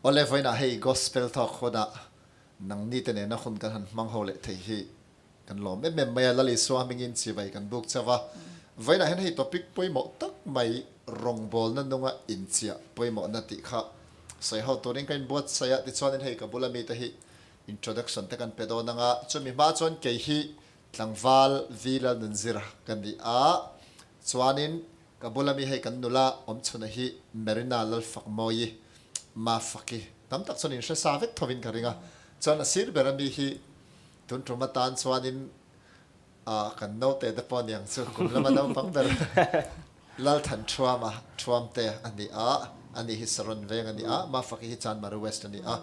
Awle vawiinah hei Gospel Talk hunah nangni te nena hun kan han hmang ho leh thei hi kan lawm em em mai a, Lal Isua hmingin chibai kan buk chauh a. Vawiinah hian hei topic pawimawh tak mai rawngbawlna nunga inchiah pawimawhna tih kha sawi ho turin ka inbuatsaih a, tichuanin hei ka bula mite hi introduction te kan pe dawn ang a, chumi hma chuan kei hi tlangval V Lalnunzira ka ni a, chuanin Ka bula mi hei kan nula awm chhuna hi Marina Lalfakmawi Mafaki tam tak chuan in hre sa vek thovin ka ring a, chuan a sir ber ami hi tun tum atan chuanin ah kan naute te pawh aniang chu kum lama naupang ber Lalthan Thuama Thuamte a ni a, ani hi Saron veng a ni a, Mafaki hi Chanmari West a ni a.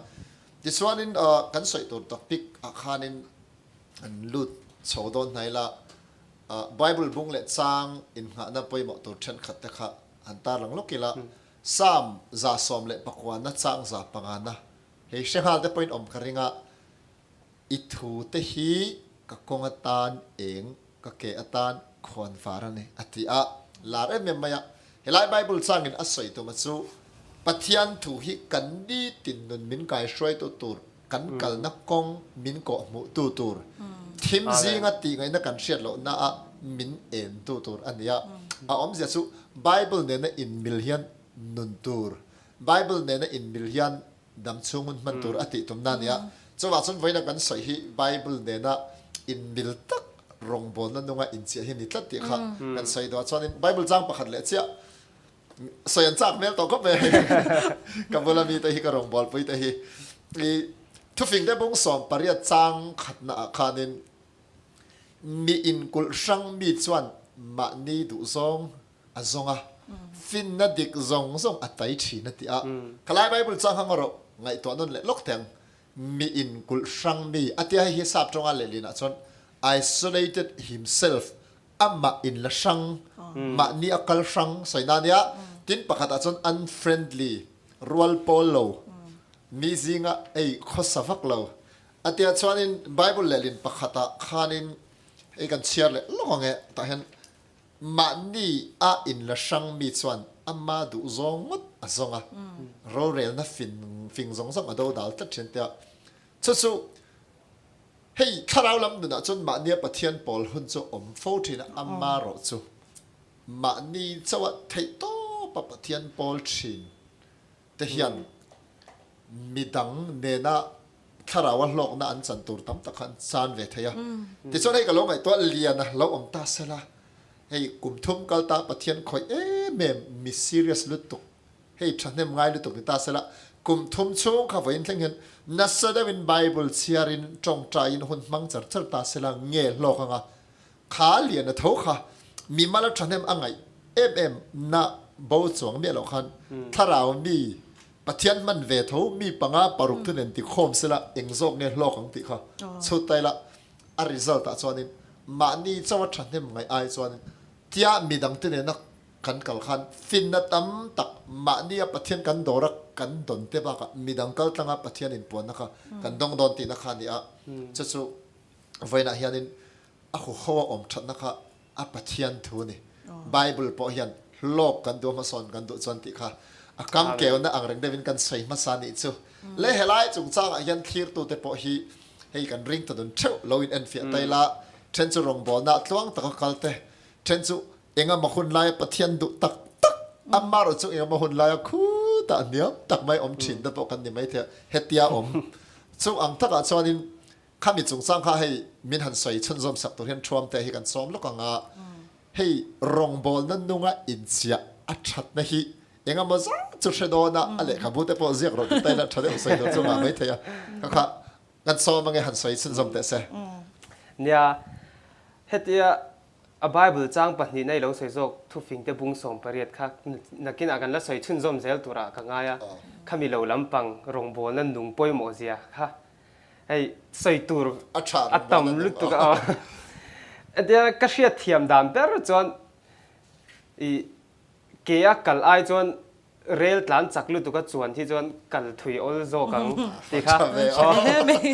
Tichuanin kan sawi tur topic ah khanin an lut chho dawn hnai la, Bible bung leh chang innghahna pawimawh tur thenkhat te kha han tarlang lawk ila, Psalm 119 chang 500 hei hre nghal te pawhin awm ka ring a, I thu te hi ka kawng atan eng, ka ke atan khuan var a ni a ti a, lar em em mai a. Helai Bible changin a sawi tuma chu Pathian thu hi kan nitin nun min kaihruaitu tur kan kalna kawng min kawhhmuh tu tur, thim zinga tihngaihna kan hriat lohna ah min en tu tur a ni a. A awmzia chu Bible nena inmil hian nun tur, Bible nena inmil hian dam chhung hun hman tur a tih tumna a ni a. Chuvah chuan vawiina kan sawi hi Bible nena inmil tak rawngbawlna nunga inchiah hi a ni tlat tih kha kan sawi duh a. Chuanin Bible chang pakhat leh chiah Sawi an chak hmel tawh khawp mai hei. Ka bula mite hi ka rawngbawlpui te hi. I thufing te bung 18 chang khatna ah khanin mi inkulh hrang mi chuan mahni duhzawng a zawng a, finna dik zawng zawng a tai thin a ti a. Khalai Bible chang hang erawh ngaihtuah nawn leh lawk teh ang. Mi inkulh hrang mi a tia hei hi sap tawnga lehlin ah chuan isolated himself amah in la hrang, mahni a kal hrang sawi na nia. Tin pakhat ah chuan unfriendly, rual pawl lo, mi zinga ei khawsa vak lo. A tia chuanin Bible lehlin pakhat ah khanin hei kan chhiar leh lawk ang e, tah hian mahni a in la hrang mi chuan ama duh zawng ngawt a zawng a, rorelna fin fing zawng zawng a do dal tlat thin tia. Chu chu Hei thlarau lam nunah chuan mahnia Pathian pawl hun chu awm fo thin a, amarawh chu mahni chauha theih tawpa Pathian pawl thin te hian midang nena thlaraua hlawkna an chan tur tam tak kha an chan ve thei a. Tichuan hei ka lo ngaihtuah lian a lo awm ta sela, hei kum thum kal ta Pathian khawih em em mi serious lutuk Hei thahnem ngai lutuk ni ta sela, kum thum chhung kha vawiin thleng hian nasa deuhin Bible chhiarin tawngtaiin hun hmang char char ta sela nge hlawk anga kha lian a tho kha mi mala thahnem a ngaih em em na bo chuang miah loh khan thlarau mi Pathian hman ve tho mi panga paruk thu nen ti khawm sela eng zawk nge hlawk ang tih kha chhut ta ila a result ah chuanin mahni chauha thahnem ngaih ai chuanin tia midangte nena Kan kal khan finna tam tak mahnia Pathian kan dawr a kan dawn te bakah midang kal tlanga Pathian inpuanna kha kan dawng dawn tihna kha a ni a. Chu chu vawiinah hianin a huho a awm thatna kha a Pathian thu a ni. Bible pawh hian hlawk kan duh a hmasawn kan duh chuan tih kha a kam keuna ang reng deuhin kan sawi hmasa a nih chu. Le helai chungchangah hian thlirtute pawh hi hei kan ring ta dun theuh lo in enfiah ta ila then chu rawngbawlna tluang taka kal te then chu Engemaw hun laia Pathian duh tak tak amarawh chu engemaw hun laia khutah hniam tak mai awm thin te pawh kan ni maithei a, hetia awm chung ang takah chuanin khami chungchang kha hei min han sawi chhunzawm sak tur hian Thuamte hi kan sawm lawk ang a, hei rawngbawlna nunga inchiah a thatna hi engemaw zat chu hre dawn a, a lehkhabu te pawh ziak rawh tih taila tha deuh sawi tur chu ngah maithei a, kha kha kan sawm ange han sawi chhunzawm teh se. Nia, hetia A Bible chang pahnihna i lo sawi zawk thufingte bung 18 kha nakinah kan la sawi chhunzawm zel turah ka ngai a, khami lo lampang rawngbawlna nung pawimawh zia kha hei sawi tur a tam lutuk a. Entirna ka hriat thiam dan ber chuan i ke a kal ai chuan Rel tlan chak lutuk a chuan hi chuan kal thui awl zawk ang tih kha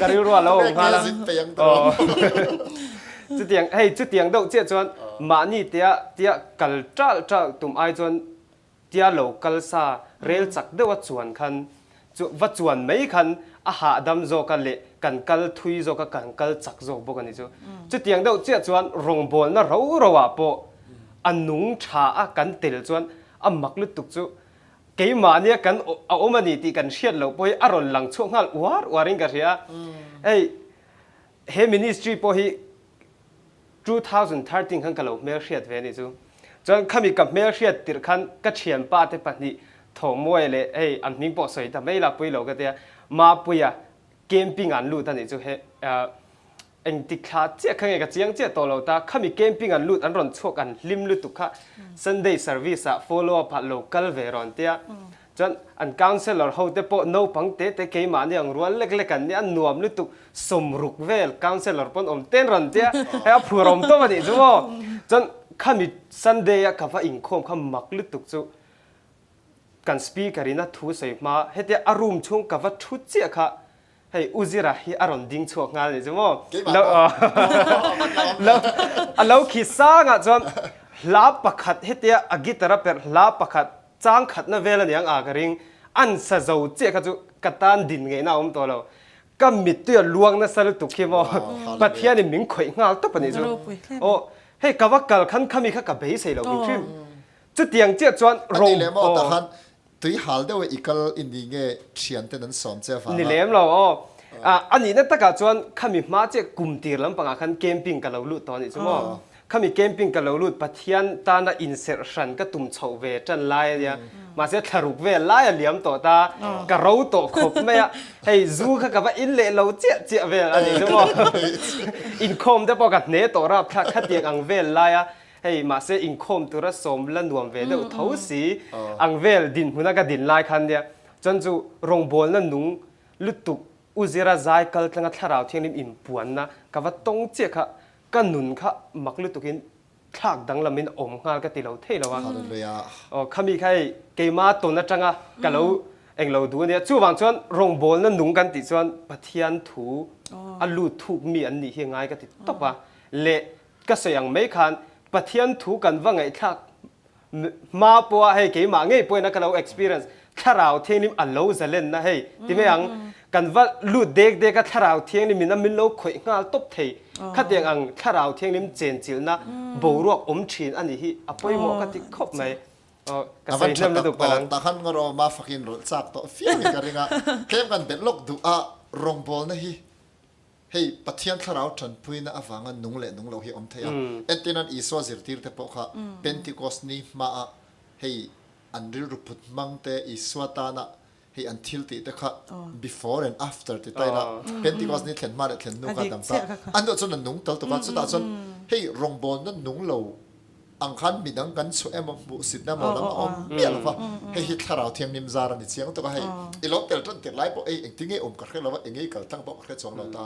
ka rilru a lo awm nghal a. Chutiang hei chutiang deuh chiah chuan mahni tia tia kal ṭalh ṭalh tum ai chuan tia lo kal sa rel chak deuh a chuan khan Chu va chuan mai khan a hahdam zawk a leh kan kal thui zawk a, kan kal chak zawk bawk a ni chu. Chutiang deuh chiah chuan rawngbawlna ro ro ah pawh a nung tha a kan tel chuan a mak lutuk chu keimahnia kan a awm a ni tih kan hriat loh pawh hi a rawn lang chhuak nghal uar uar in ka hria. Hei he ministry pawh hi 2013 khan ka lo hmelhriat ve a nih chu. Chuan khami ka hmelhriat tirh khan ka thianpa te pahnih Thawhmuai leh hei an hming pawh sawi ta mai la pui lo ka tia Mapuia camping an lut a nih chu he engtik thla chiah kha nge ka chiang chiah tawh lo ta khami camping an lut an rawn chhuak an hlim lutuk kha Sunday service ah follow up ah lo kal ve rawn tia Chuan an counsellor ho te pawh naupang te te keimahni ang rual lek lek an nia, an nuam lutuk, sawmruk vel counsellor pawn awm ten rawn tia, hei a phur awm tawp a nih chu maw. Chuan khami Sunday a ka va inkhawm kha mak lutuk chu kan speaker in a thu sawi hma hetia a room chhung ka va thu chiah kha Hei U Zira hi a rawn ding chhuak nghal nih chu maw? Lo a lo khi sangah chuan hla pakhat hetia a guitar a perh hla pakhat chang khatna vel a niang a ka ring. An sa zo chiah kha chu ka tan din ngeihna a awm tawh lo. Ka mittui a luang nasa lutuk khi maw? Pathianin min khawih nghal tawp a nih chu. Aw hei ka va kal khan khami kha ka beisei lo hrim hrim. Chutiang chiah chuan ro. A ni leh maw tah khan Tui hal deuh i kal i ni nge thian ten an sawm che avanga? Ni lem lo aw. A nihna takah chuan khami hma chiah kum tir lampangah khan camping ka lo lut tawh a nih chu maw. Khami camping ka lo lut Pathian tana inserh hran ka tum chhoh ve tan lai a nia. Mahse thlaruk vel lai a liam tawh ta, ka ro tawh khawp mai a. Hei zu kha ka va in leh lo chiah chiah vel a nih chu maw. Inkhawm te pawh ka hne tawh rapthlak khatiang ang vel lai a. Hei mahse inkhawm tura sawm la nuam ve deuh tho si ang vel dinhmuna ka din lai khan nia chuan chu rawngbawlna nung lutuk U Zira zai kal tlanga thlarau thianghlim inpuanna ka va tawng chiah kha ka nun kha mak lutukin thlak danglamin awm nghal ka ti lo thei lo a. Aw khami kha hei keima tawn atanga ka lo englo duh a nia. Chuvang chuan rawngbawlna nung kan tih chuan Pathian thu a lut thuk mi an nih hi ngai ka ti tawp a. Leh Ka sawi ang mai khan Pathian thu kan va ngaihthlak hma pawha hei keimah ngei pawhin a ka lo experience thlarau thianghlim a lo zalenna hei ti mai ang kan va lut dek dek a thlarau thianghlim in a min lo khawih nghal tawp thei khatiang ang thlarau thianghlim chenchilhna boruak awm thin a nih hi a pawimawh ka ti khawp mai ka sawi hnem lutuk palh ang. Tah khan ngarawh mafakin rawlh chak tawh fiam in ka ring a tlem kan belh lawk duh a rawngbawlna hi Hei Pathian thlarau tanpuina avanga nung leh nung lo hi a awm thei a. Entirnan Isua zirtirte pawh kha Pentecost ni hmaah hei an rilru put hmang te, Isua tana hei an thil tih te kha before and after ti ta ila Pentecost ni thlen hma leh thlen hnu kha a dang ta. An duh chuan an nung tal tuk a, chutah chuan hei rawngbawlna nung lo Ang khan midang kan chhuah emaw hmuhsitna emaw lam a awm miah lo va, hei hi thlarau thianghlim zar a ni chiang tuk a, hei i lo tel tan tirh lai pawh ei engtin nge awm ka hre lo va, eng nge i kal tlang pawh ka hre chuang lo ta,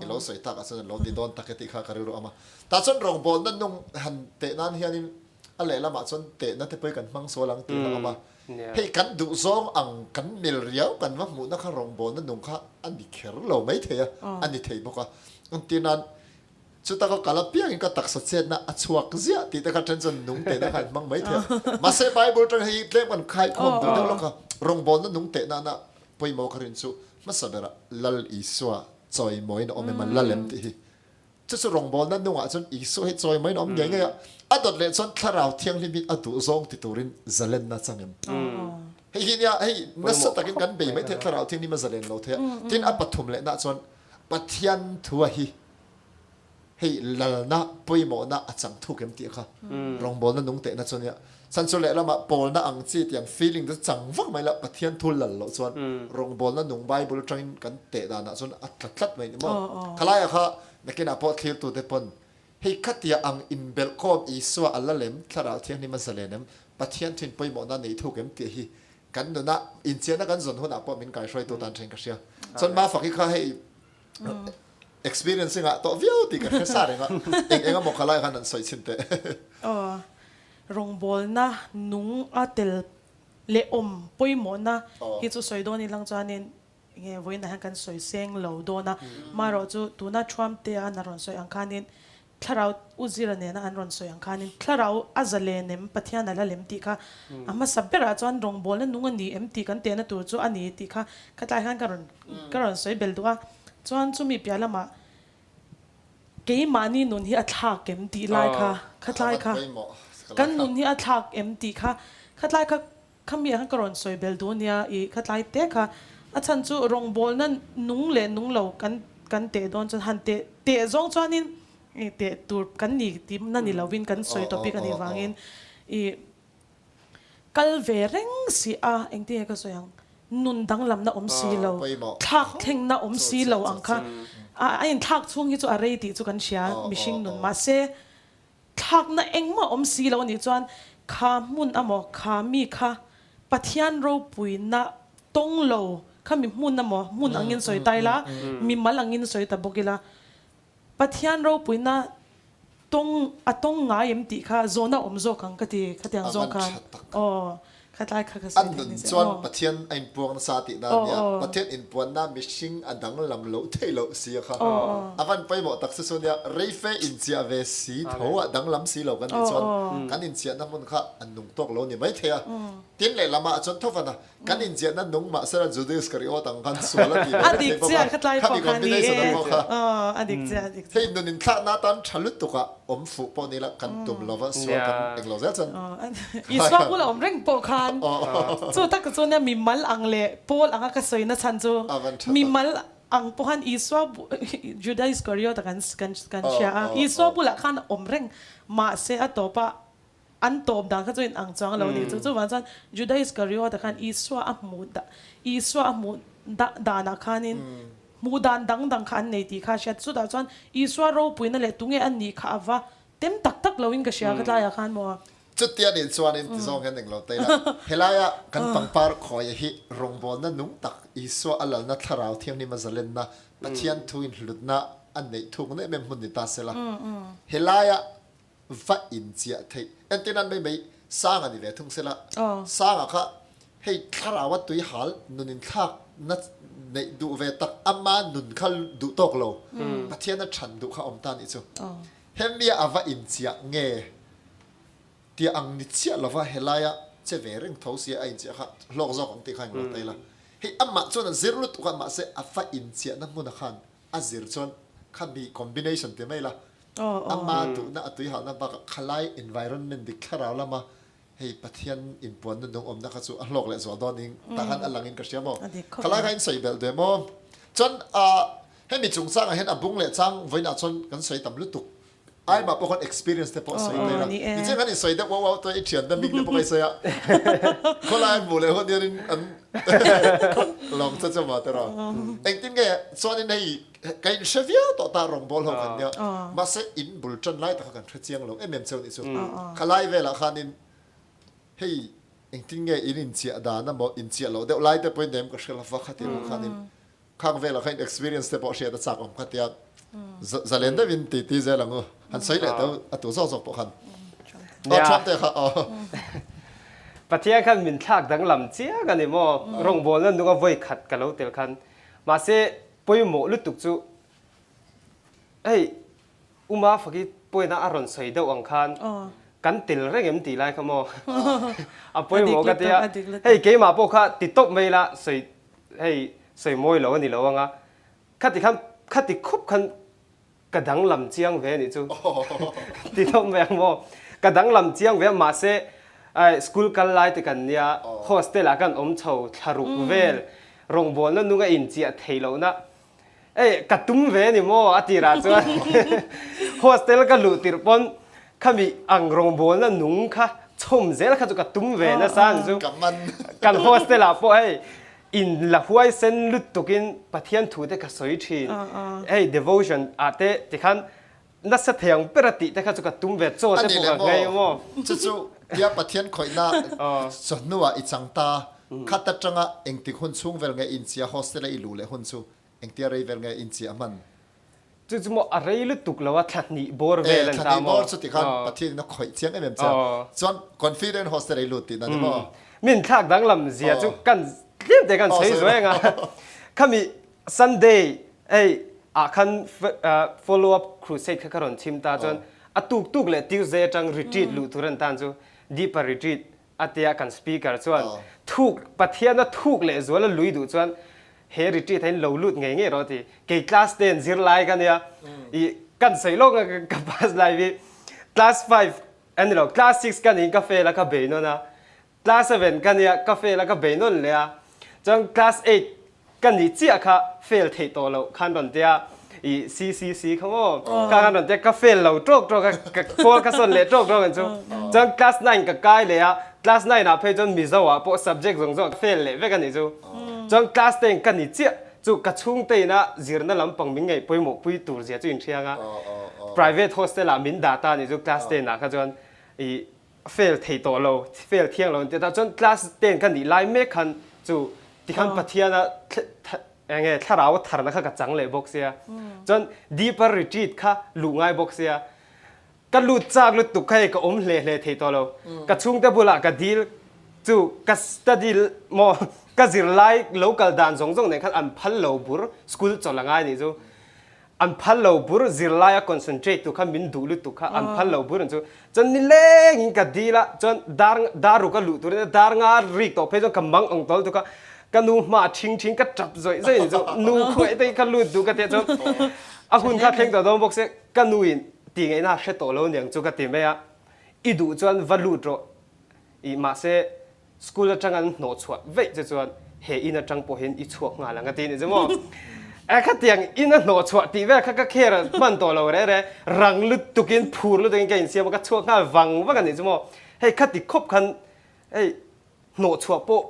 i lo sawi tak ah chuan an lo ti dawn tak e tih kha ka rilru a awm a. Tah chuan rawngbawlna nung han teh nan hianin a lehlamah chuan tehna te pawh hi kan hmang sual ang tih a awm a, hei kan duh zawng ang kan mil riau kan va hmuhna kha rawngbawlna nung kha a ni kher lo maithei a, a ni thei bawk a, entirnan Chuta ka kal apiangin ka taksa chetna a chhuak ziah tih te kha then chuan nung tehna kha an hmang mai thei a. Mahse Bible atang hei tlem kan khaikhawm duh deuh lawk a, rawngbawlna nung tehna na pawimawh ka rin chu hmasa berah Lal Isua chawimawiin a awm em a, Lal em tih hi. Chu chu rawngbawlna nungah chuan Isua hi chawimawiin a awm ngei ngei a, a dawt leh chuan Thlarau Thianghlim hi a duhzawng ti turin zalenna chang em. Hei hi nia hei nasa takin kan bei mai thei a, Thlarau Thianghlim a zalen lo thei a. Tin a pathum lehna chuan Pathian thua hi hei lalna pawimawhna a chang thuk em tih kha rawngbawlna nung tehna chu ania. Chhan chu lehlamah pawlna ang chi tiang feeling te chang vak mai la Pathian thu lal loh chuan rawngbawlna nung Bible atangin kan teh danah chuan a tla tlat mai ni maw. Khalaia kha nakinah pawh thlirtute pawn hei khatia ang inbelhkhawm Isua a la lem Thlarau Thianghlim a zalen em Pathian thuin pawimawhna nei thuk em tih hi kan nunah inchiahna kan zawn hunah pawh min kaihruaitu tan then ka hria. Chuan Mafaki kha hei Experience i ngah tawh viau tih ka hre sa reng a, eng eng emaw kha lai khan an sawi chhin teh. Aw, rawngbawlna nung a tel leh awm pawimawhna hi chu sawi dawn ilang chuanin enge vawiinah hian kan sawi seng lo dawn a, marawh chu tuna Thuamtea an a rawn sawi ang khanin. Thlarau U Zira nena an rawn sawi ang khanin Thlarau a zalen em, Pathian a la lem tih kha a hmasa berah chuan rawngbawlna nung a ni em tih kan tehna tur chu a ni tih kha khatlai khan ka rawn ka rawn sawi bel duh a. Chuan chumi piah lamah keimahni nun hi a thlak em tih lai kha khatlai kha kan nun hi a thlak em tih kha khatlai kha Khami ah khan ka rawn sawi bel duh nia i khatlai te kha a chhan chu rawngbawlna nung leh nung lo kan kan teh dawn chuan han teh teh zawng chuanin i teh tur kan ni tih na ni lovin kan sawi topic a nih vangin i kal ve reng si a engtin nge ka sawi ang nun danglamna awm si lo thlak thlengna awm si lo ang kha a inthlak chhung hi chu a rei tih chu kan hria mihring nun mahse Thlakna engmah awm si lo anih chuan kha hmun amaw kha mi kha Pathian ropuina tawng lo kha mi hmun amaw hmun angin sawi ta ila, mi mal angin sawi ta bawk ila, Pathian ropuina tawng a tawng ngai em tih kha zawhna awm zawk ang ka ti khatiang zawng khan aw. Khatlai kha ka sawi An nun chuan Pathian a inpuang nasa tih dan nia. Pathian inpuanna mihring a danglam loh theih loh si a kha. A van pawimawh tak chu chu nia, reife inchiah ve si tho a danglam si lo kan tih chuan kan inchiahna hmun kha a nung tawk lo ni maithei a. Tin lehlamah chuan tho fan a, kan inchiahna nung mahsela Juda Iskariot ang khan sual a tih ve thei bawk a, khami combination ang pawh kha. Hei nun inthlakna atan tha lutuk a awm fuh pawh ni la kan tum lova sual kan englo zel chuan Isua bula awm reng pawh khan chu tak chu nia mimal ang leh Paul anga ka sawina chhan chu mimal ang pawh khan Isua Juda Iskariot a kan kan hria a Isua bulah khan awm reng mahse a tawpah an tawp dan kha chu in ang chuang lo a ni chu chuvang chuan Juda Iskariot a khan Isua a hmuh Isua a hmuh danah khanin Hmuh dan dang dang kha an nei tih kha a hriat. Chutah chuan Isua ropuina leh tunge a nih kha a va tem tak tak loin ka hria ka tlaiah khan maw. Chutia nih chuanin ti zawng hian englo ta ila, helaia kan pangpar khawia hi rawngbawlna nung tak Isua a lalna thlarau thianghlim a zalenna Pathian thu inhlutna a neih thuk em em hmun ni ta sela, helaia va inchiah theih. Entir nan mai mai Sanga ni ve thung sela, Sanga kha hei thlaraua tui hal nun inthlak na neih duh ve tak ama nun kha duh tawk lo, Pathian a chhan duh kha awm ta nih chu. Hemia a va inchiah nge tia ang ni chiah lova helaia che ve reng tho sia a inchiah kha hlawk zawk ang tih kha englo ta ila. Hei amah chuan a zir lutuk a mahse a va inchiahna hmunah khan a zir chuan khami combination ti mai la Ama duhna a tuihalna bakah khalai environment dik thlarau lama hei Pathian inpuanna nung awmna kha chu a hlawk leh zual dawn ing tah khan a langin ka hria maw? Khalai kha in sawi belh ve maw? Chuan hemi chungchangah hian a bung leh chang vawiinah chuan kan sawi tam lutuk. Aimah pawh khan experience te pawh a sawi thei la. Tichuan khan in sawi deuh uau uau tawh i thiante hming te pawh ka i sawi a. Khawlai an hmuh leh hun hianin an lawng che che mah tiraw. Engtin nge chuanin hei Ka in hre viau tawh ta rawngbâwl ho kan nia. Mahse in bul ṭan lai tak kha kan hre chiang lo em em cheu nih chu. Khalai velah khanin hei engtin nge in inchiah dan emaw inchiah loh deuh lai te pawhin nem ka hre lo va khatin ang khanin khang velah khan in experience te pawh hriat a chak awm kha tia zalen deuhin ti ti zel ang u. Han sawi leh teuh a tu zawk zawk pawh khan. Aw Trump te kha aw. Pathian khan min thlak danglam chiang a ni maw? Rawngbawlna nunga vawi khat ka lo tel khan. Mahse Pawimawh lutuk chu hei Uma Faki pawina a rawn sawi deuh ang khan kan tel reng em tih lai kha maw a pawimawh ka tia hei keimah pawh kha ti tawp mai ila sawi hei sawi mawi lo a ni lo ang a khati khan khati khup khan Ka danglam chiang ve anih chu ti tawp mai ang maw? Ka danglam chiang ve a mahse school kal lai te kan nia hostel ah kan awm chho thlaruk vel rawngbawlna nung a inchiah theih lohna ei ka tum ve ani maw a tirah chuan hostel ka luh tirh pawn khami ang rawngbawlna nung kha chhawm zel kha chu ka tum ve nasa ang chu kan hostel ah pawh hei In la huaisen lutukin Pathian thu te ka sawi thin. Hei devotion ah te tikhan nasa thei ang ber a tih te kha chu ka tum ve chaw te pawh ka nghei maw. Chu chu tia Pathian khawihna chawhnuah i chang ta khat atanga engtik hun chhung vel nge inchia hostel a i luh leh hun chu engtia rei vel nge inchia hman? Chu chu maw a rei lutuk lo a thla hnih bawr vel an ta maw? Thla hnih bawr chu tikhan Pathian in a khawih chiang em em che a, chuan confident hostel a i lut tihna ni maw? Min thlak danglam zia chu kan tlem te kan sawi zuai ang a, khami Sunday hei Ah khan follow up crusade kha ka rawn chim ta chuan a tuk tuk leh Tuesday atang retreat luh tur an tan chu deeper retreat a tia kan speaker chuan thuk Pathian a thuk leh zual a lui duh chuan he retreat ah hin lo lut ngei ngei rawh ti kei class ten zirlai ka nia i kan sawi lawk a ka pass lai hi class 5 ani lo class 6 ka niin ka fail a ka bei nawn a Class 7 ka nia ka fail a ka bei nawn leh a, chuan class 8 ka nih chiah kha fail theih tawh loh khan rawn tia i CCC kha maw kha khan rawn tia ka fail lo tawk tawk a ka pawl ka sawn leh tawk tawk ang chu. Chuan class 9 ka kai leh a, class 9 ah phei chuan Mizo ah pawh subject zawng zawng fail leh vek a nih chu. Chuan class 10 ka ni chiah chu ka chhungte ina zirna lampang min ngaih pawimawh pui tur zia chu inhriang a, private hostel ah min dah ta a nih chu class 10 ah kha chuan i fail thei tawh lo, fail thiang lo an ti ta. Chuan class 10 ka nih lai mek khan chu tikhan Pathian a enge thlarau a tharna kha ka chang leh bawk sia. Chuan deeper retreat kha luh ngai bawk sia. Ka lut chak lutuk kha hei ka awm hle hle thei tawh lo. Ka chhungte bulah ka dil chu ka study maw ka zirlai lo kal dan zawng zawng nen khan an phal lo bur school chawlh a ngai nih chu. An phal lo bur zirlai a concentrate tu kha min duh lutuk kha an phal lo bur ang chu. Chuan nileng in ka dil a, chuan dar dar ruk a luh turin a dar nga rik tawh phei chuan ka mang ang tawl tuk a, ka nu hma a thing thing ka tap zawih zawih ni chu nu khuaih te hi ka lut duh ka tia chuan a hun kha thleng tawh dawn bawk se ka nu in tih ngaihna a hre tawh lo niang chu ka ti mai a, i duh chuan va lut rawh i mahse School atang an hnawh chhuah veih che chuan he in atang pawhin i chhuak nghal ang a ti ni chu maw? E khatiang in a hnawh chhuah tih vel kha ka kher hman tawh lo re re, rang lutukin phur lutukin ka insiam a ka chhuak nghal vang vang a nih chu maw? Hei khati khawp khan hei hnawh chhuah pawh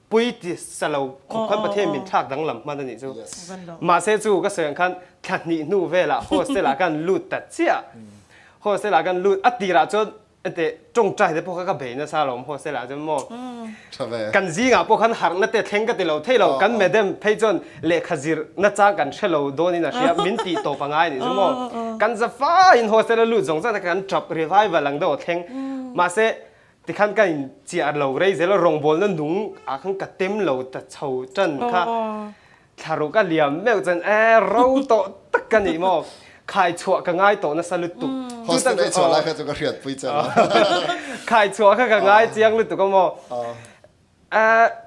pui ti sa lo khawp khan Pathian min thlak danglam hman a nih chu. Mahse chu ka sawi ang khan thla hnih hnu velah hostel ah khan lut ta chiah. Hostel ah khan lut a tirah chuan Ente tawngtai te pawh kha ka bei nasa alawm hostel ah chuan maw. Tha ve. Kan zingah pawh khan harhna te thleng ka ti lo thei lo. Kan madam phei chuan lehkha zir nachang kan hre lo dawnin a hria min tih tawp a ngai anih chu maw. Kan za faiin hostel a lut zawng zawng te kan tap revival ang deuh a thleng. Mahse tikhan ka in chiah lo rei zel a rawngbawlna nung ah khan ka tem lo ta chho tan kha. Thlaruk a liam meuh chuan e ro tawh tak ka nih maw? Khai chhuah ka ngai tawh nasa lutuk. Hostel ei chhuah lai kha chu ka hriat pui che lo. Khai chhuah kha ka ngai chiang lutuk a maw?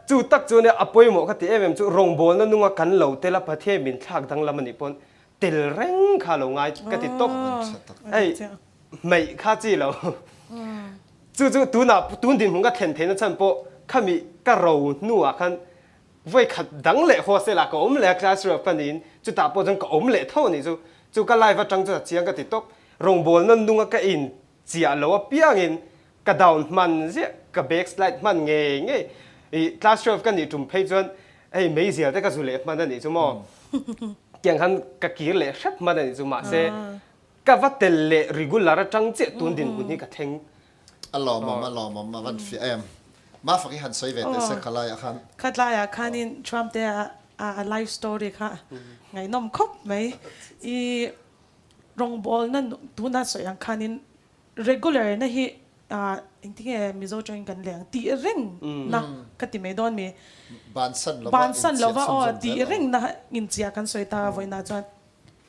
Chu tak chu nia a pawimawh ka ti em em chu rawngbawlna nunga kan lo tel a Pathian min thlak danglam a nih pawn tel reng kha lo ngai ka ti tawp. Hei hmeih kha chi lo. Chu chu tunah tun dinhmun ka thlen theihna chhan pawh khami ka ro hnuah khan Voi khat dang leh hostel ah ka awm leh a class rep ka niin chutah pawh chuan ka awm leh tho anih chu. Chu ka life atang chuan a chiang ka ti tawp. Rawngbawlna nunga ka in chiah lo apiangin ka down hman ziah ka back slide hman ngei ngei. Ih class 12 ka nih tum phei chuan hei meizial te ka zu leh hman anih chu maw. Tiang khan ka kir leh hrep hman anih chu mahse ka va tel leh regular atang chiah tun dinhmun hi ka thleng A lawmawm, a lawmawm, a van fiah em. Mafak i han sawi ve teh se khalaiah khan. Khatlaiah khanin Trump-te a life story kha ngaihnawm khawp mai. I rawngbawlna tuna sawi ang khanin regular na hi engtinge Mizo tawngin kan leh ang tih reng na ka ti mai dawn mi. Bansan lova Bansan lova aw tih reng na inchiah kan sawi ta vawiinah chuan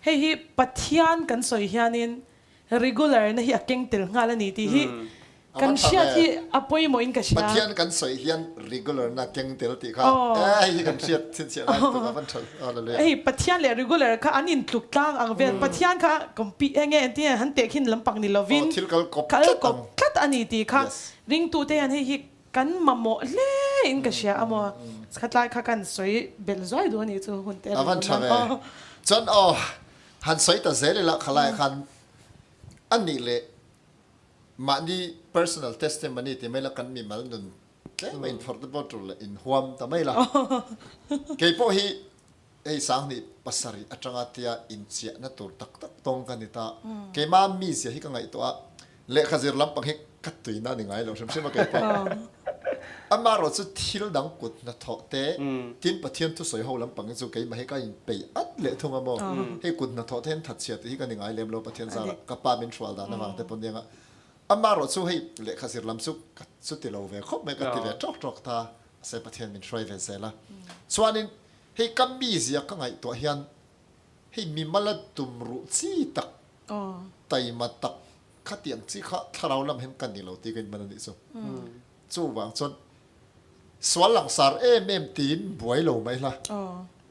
hei hi Pathian kan sawi hianin Regular na hi a keng tel nghal a ni tih hi kan hriat hi a pawimawh in ka hria. Pathian kan sawi hian regular na keng tel tih kha hei hi kan hriat chhinchhiah lai lutuk a van tha hallelujah. Hei Pathian leh regular kha an intluk tlang ang vel Pathian kha compete enge engtin nge han tehkhin lampang ni lovin thil kal kawp tlat kal kawp tlat a ni tih kha ringtute hian hei hi kan mamawh hle in ka hria a maw khatlai kha kan sawi belh zuai duh a nih chu hun te a van tha ve chuan aw Han sawi ta zel ila khalaiah khan a nih leh mahni personal testimony ti mai la kan mimal nun tlem a inphawrh te pawh tul leh inhuam ta mai la. Kei pawh hi hei sanghnih pasarih atanga tia inchiahna tur tak tak tawng ka ni ta. Keima mizia hi ka ngaihtuah a, Lehkha zir lampang hi ka tuina a ni ngai lo hrim hrim a kei pawh. Amaherawh chu thil dang kut hnathawh te tin Pathian thusawi ho lampang hi chu keimah hi ka inpeih at leh thung a maw. Hei kut hnathawh te hian thatchhia tih hi ka ni ngai lem lo Pathian zarah ka pa min hrual dan avang te pawh nia. Amaherawh chu hei lehkha zir lam chu ka chu ti lo ve khawp mai ka ti ve tawk tawk ta mahse Pathian min hruai ve zel a. Chuanin hei ka mizia ka ngaihtuah hian. Hei mimala tum ruh chi tak, taima tak khatiang chi kha thlarau lam hian ka ni lo tih ka inman a nih chu. Chuvang chuan sual langsar em em tiin buai lo mai hla.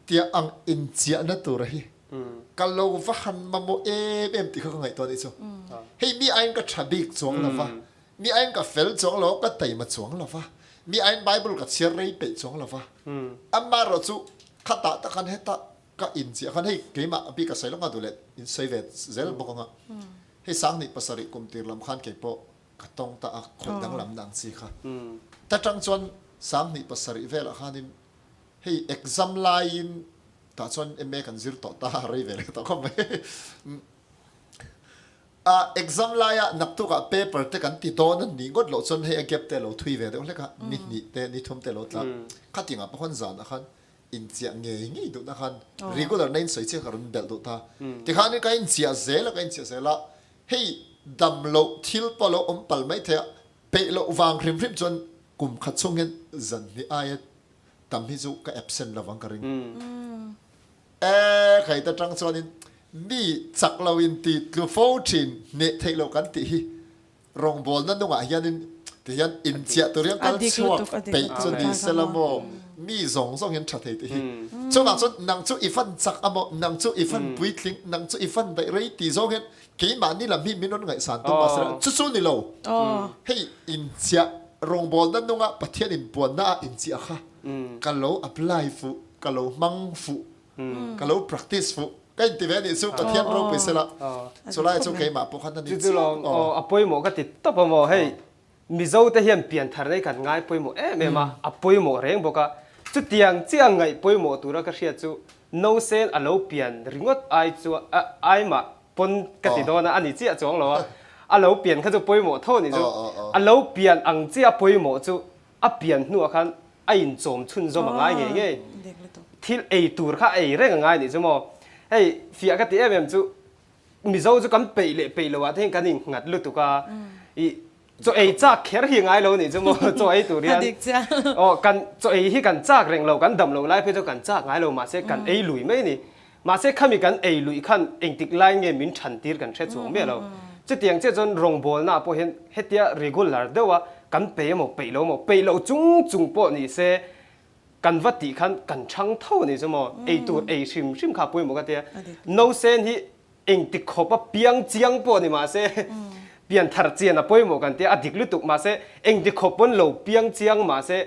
Tia ang inchiahna tur hi ka lo va han mamawh em em tih kha ka ngaihtuah a nih chu. Hei mi aiin ka tha bik chuang lo va, mi aiin ka fel chuang lo, ka taima chuang lo va, mi aiin Bible ka chhiar rei peih chuang lo va. Amaherawh chu khatah tak khan hetah Ka inchiah khan hei keimah a bik a sawi lawk a duh leh in sawi ve zel bawk anga hei 2007 kum tir lam khan keipawh ka tawng ta a khawih danglam na ang chi kha ta tang chuan 27 velah khanin hei exam laiin tah chuan MA kan zir tawh ta a rei ve leh tawh khawp mai a exam laia naktukah paper te kan ti dawn a nih ngawt loh chuan hei a gap te a lo thui ve deuh hlek a ni hnih te ni thum te a lo tla khatingah pawh khan zanah khan inchiah ngei ngei duhna khan regular na in sawi chiah ka rawn belh duh ta. Tikhanin ka inchiah zel a, ka inchiah zel a, hei dam loh thil pawh lo awm pal mai thei a, peih loh vang hrim hrim chuan kum khat chhung hian zan hnih aia tam hi chu ka absent lo vang ka ring. E khai ta tang chuanin mi chak lo in ti tlu fo thin hneh theih loh kan tih hi Rawngbawlna nungah hianin tihian inchiah tur hian kal chhuak peih chu ni sela maw? Mi zawng zawng hian tha thei tih hi. Chuvang chuan nang chu i fan chak a maw? Nang chu i fan puitling, nang chu i fan daih rei tih zawng hian keimahni lam hi min rawn ngaihsan tum mahse chu chu ni lo. Hei inchiah rawngbawlna nunga Pathian inpuanna ah inchiah kha ka lo apply fuh, ka lo hmang fuh. Ka lo practice fuh. Ka inti ve anih chu Pathian ropui sela chulai chu keimah pawh khan a ni chiang aw. A pawimawh ka ti tawp a maw hei Mizo te hian pianthar nei kan ngai pawimawh em em a, a pawimawh reng bawk a. Chutiang chiah ngaih pawimawh tura ka hriat chu Nausen a lo pian ringawt ai chuan ai mah pawn ka ti dawn a, a ni chiah chuang lo a. A lo pian kha chu pawimawh tho a nih chu. A lo pian ang chiah pawimawh chu a pian hnuah khan a inchawm chhunzawm a ngai ngei ngei. Thil ei tur kha a ei reng a ngai nih chu maw. Hei fiah ka ti em em chu Mizo chu kan peih leh peih loh ah te hian kan innghat lutuk a, ih chaw ei chak kher hi a ngai lo nih chu maw chaw ei tur hian. Aw kan chaw ei hi kan chak reng lo, kan dam loh lai phei chu kan chak ngai lo mahse kan ei lui mai a ni. Mahse khami kan ei luih khan engtik lai nge min than tir kan hre chuang miah lo. Chutiang chiah chuan rawngbawlnaah pawh hian hetia regular deuha kan peih emaw peih lo emaw peih loh chung chung pawh ni se kan va tih khan kan chhang tho a ni chu maw. Ei tur ei hrim hrim kha a pawimawh ka tia. Nausen hi engtik khawp a piang chiang pawh ni mahse pian thar chian a pawimawh kan tia a dik lutuk mahse engtik khawp pawn lo piang chiang mahse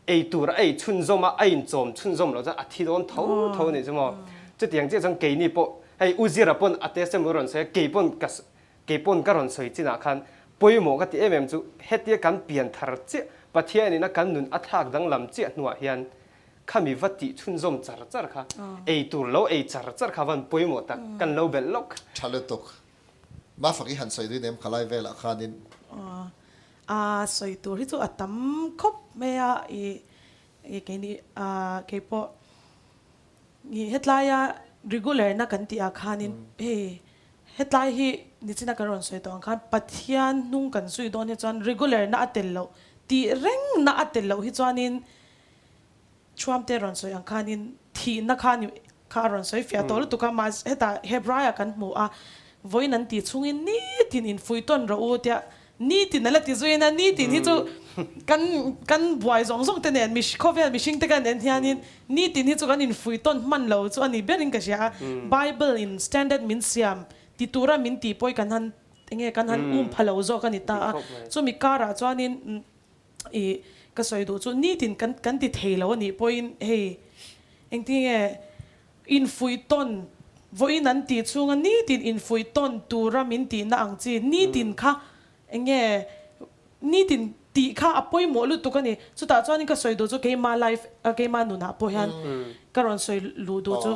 ei tur a ei chhunzawm a, a inchawm chhunzawm loh chuan a thi dawn tho tho a nih chu maw. Chutiang chiah chuan keini pawh hei U Zira pawn a test emaw rawn sawi a, kei pawn ka kei pawn ka rawn sawi chinah khan pawimawh ka ti em em chu hetia kan pian thar chiah Pathianin a kan nun a thlak danglam chiah hnuah hian khami va tih chhunzawm char char kha ei tur lo ei char char kha van pawimawh tak kan lo belh lawk. Tha lutuk. Mafak i han sawi duin em khalai velah khanin. A sawi tur hi chu a tam khawp mai a, ih ih keini ah keipawh ih hetlaia regular na kan tih ah khanin hei hetlai hi nichina kan rawn sawi tawh ang khan Pathian hnung kan zui dawn hi chuan regular na a tel loh tih reng na a tel loh hi chuanin Thuamte rawn sawi ang khanin thihna kha ni kha a rawn sawi fiah tawh lutuk a, mahse hetah Hebraia kan hmu a, vawiin an tih chhungin nitin infuihtawn rawh u tia nitin a la ti zuiin a, nitin hi chu kan kan buai zawng zawng te nen mih khawvel mihring te kan en hianin nitin hi chu kan infuihtawn hman lo chu a ni berin ka hria a, Bible in standard min siam ti tura min tih pawh hi kan han enge kan han um pha lo zawk a ni ta a, chumi karah chuanin I ka sawi duh chu nitin kan kan ti thei lo a nih pawhin hei engtin nge infuih tawn vawiin an tih chhunga nitin infuih tawn tura min tihna ang chi nitin kha enge nitin tih kha a pawimawh lutuk a ni. Chutah chuanin ka sawi duh chu keima life keima nunah pawh hian ka rawn sawi luh duh chu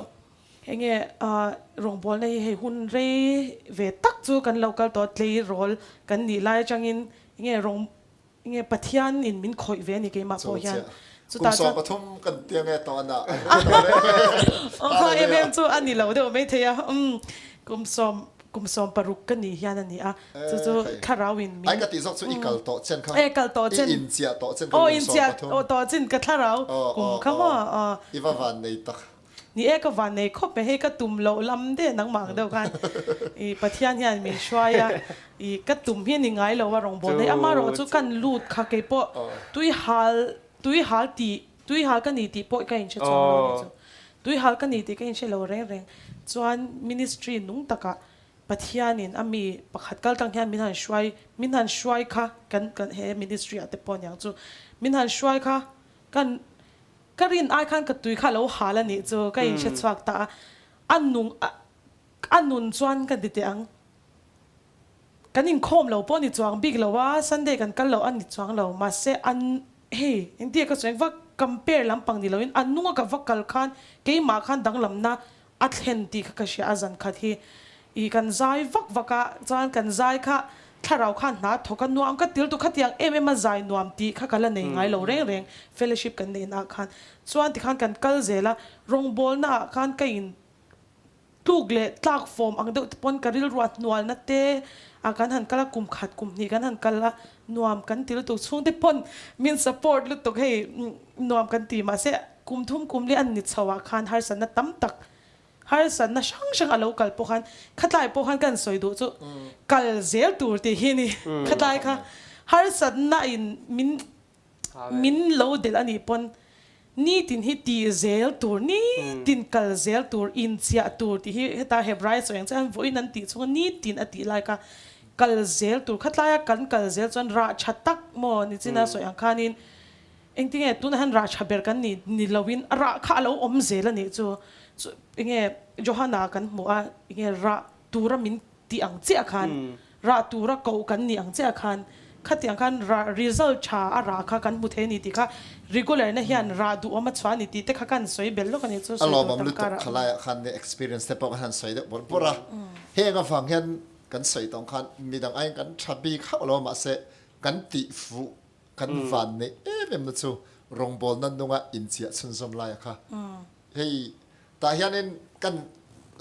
enge rawngbawlna hi hei hun rei ve tak chu kan lo kal tawh a tleirawl kan nih lai atangin enge rawng Nge Pathian in min khawih ve a ni keimah pawh hian. Chutah chuan. Kum 13 kan tia nge tawh ana. Aw em em chu a ni lo deuh maithei a. Umm kum sawm kum 16 ka nih hian a ni a. Chu chu thlarau in min. Ai ka tih zawk chu i kal tawh chen kha. E kal tawh chen. I inchiah tawh chen kha kum 13. Aw inchiah tawh chin ka thlarau kum kha maw. I va van nei tak. Ni e ka van nei khawp mai, hei ka tum loh lam de nangmah ang deuh khan i Pathian hian min hruai a, i ka tum hi a ni ngai lo a rawngbâwl hei amaherawh chu kan lut kha keipawh tui hal tui hal tih tui hal ka ni tih pawh ka inhre chuang lo a ni chu. Tui hal ka ni tih ka inhre lo reng reng chuan ministry nung takah Pathianin a mi pakhat kal tang hian min han hruai min han hruai kha kan kan he ministry ah te pawh aniang chu min han hruai kha kan Ka rin ai khan ka tui kha a lo hal a nih chu ka inhre chhuak ta a, a nung a nun chuan ka ti teh ang. Kan inkhawm lo pawh a ni chuang bik lo a, Sunday kan kal lo a ni chuang lo, mahse an hei engtia ka sawi vak compare lampang ni loin a nunga ka va kal khan keimah khan danglamna A thlen tih kha ka hria a zan khat hi i kan zai vak vak a, chuan kan zai kha thlarau khan hna thawk a nuam ka til tu khatiang em em a zai nuam tih kha ka la nei ngai lo reng reng fellowship kan neih naah khan chuan tikhan kan kal zel a rawngbawlna ah khan ka in tluk leh tlak fawm ang deuh te pawn ka rilru a hnualna te ah kan han kal a kum khat kum hnih kan han kal a nuam kan ti lutuk chhungte pawn min support lutuk hei nuam kan ti mahse Kum thum kum li an ni chho ah khan harsatna tam tak, harsatna hrang hrang a lo kal pawh khan khatlai pawh khan kan sawi duh chu kal zel tur tih hi a ni. Khatlai kha harsatna in min min lo delh a nih pawn nitin hi tih zel tur, nitin kal zel tur, inchiah tur tih hi heta Hebrai sawi ang chiah vawiin an tih chhunga nitin a tih lai kha kal zel tur. Khatlaia kan kal zel chuan rah tha tak maw nichina sawi ang khanin Engtinge tunah hian rah tha ber kan nih ni loin a rah kha a lo awm zel a nih chu. Chu enge Johana kan hmuh a enge rah tura min tih ang chiah khan rah tura koh kan nih ang chiah khan khatiang khan rah result tha a rah kha kan hmu thei a ni tih kha regular na hian rah duhawm a chhuah a ni tih te kha kan sawi bel lawk a ni chu A sawi tur lawmawm tam lutuk karah. khalaiah khan experience te pawh kan han sawi deuh bawrh bawrh a. Heng avang hian kan sawi tawng khan midang aiin kan tha bik hauh lo a mahse kan tih fuh Kan van neih em em na chu rawngbawlna nunga inchiah chhunzawm laia kha. Hei tah hianin kan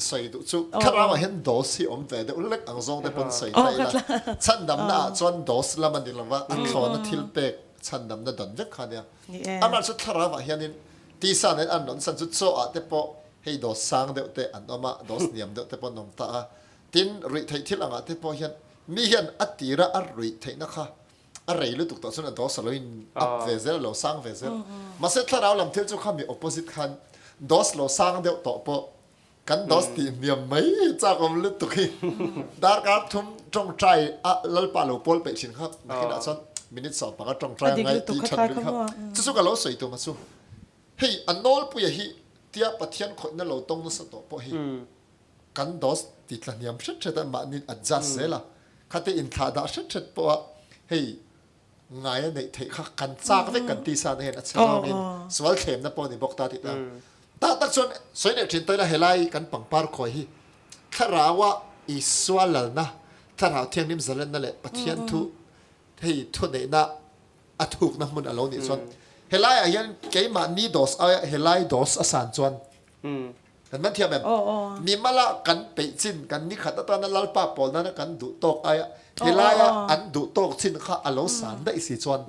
sawi duh chu thlarau ah hian dose hi awm ve deuh lek ang zawng te pawn sawi ta ila. Chhandamna ah chuan dose lam a ni lova, a thlawna thil pek chhandamna dan vek kha ania. Amah chu thlarau ah hianin tisa nen an rawn san chu chaw ah te pawh hei dose sang deuh te an awm a, dose hniam deuh te pawh an awm ta a. Tin, ruih theih thil angah te pawh hian mi hian a tira a ruih theihna kha a rei lutuk tawh chuan a dose a lo in up ve zel a lo sang ve zel. Mahse thlarau lam thil chu kha mi opposite khan dose lo sang deuh tawh pawh kan dose tih hniam mai hi chak awm lutuk hi darkar thum tawngtai a lalpa lo pawl peih thin kha nakinah chuan minute 15 tawngtai a ngai tih than rih kha chu chu ka lo sawi tum a chu hei a nawlpuia hi tia Pathian khawihna lo tawng nasa tawh pawh hi Kan dose ti tla hniam hret hret a mahni adjust zel a, khate inthlah dah hret hret pawh a hei ngai a neih theih kha kan chak vek kan tisa na hian a chhe zawngin sual thlemna pawh a ni bawk ta tih ta. Tah tak chuan sawi leh thin taila helai kan pangpar khawi hi Thlarau-a Isua lalna, Thlarau Thianghlim zalenna leh Pathian thu hei thuneihna a thukna hmun a lo nih chuan helaiah hian keimahni dose aia helai dose a san chuan Kan man thiam em? Mimala kan peih chin, kan ni khat atana Lalpa pawl nana kan duh tawk aia helaia an duh tawk chin kha a lo san daih si chuan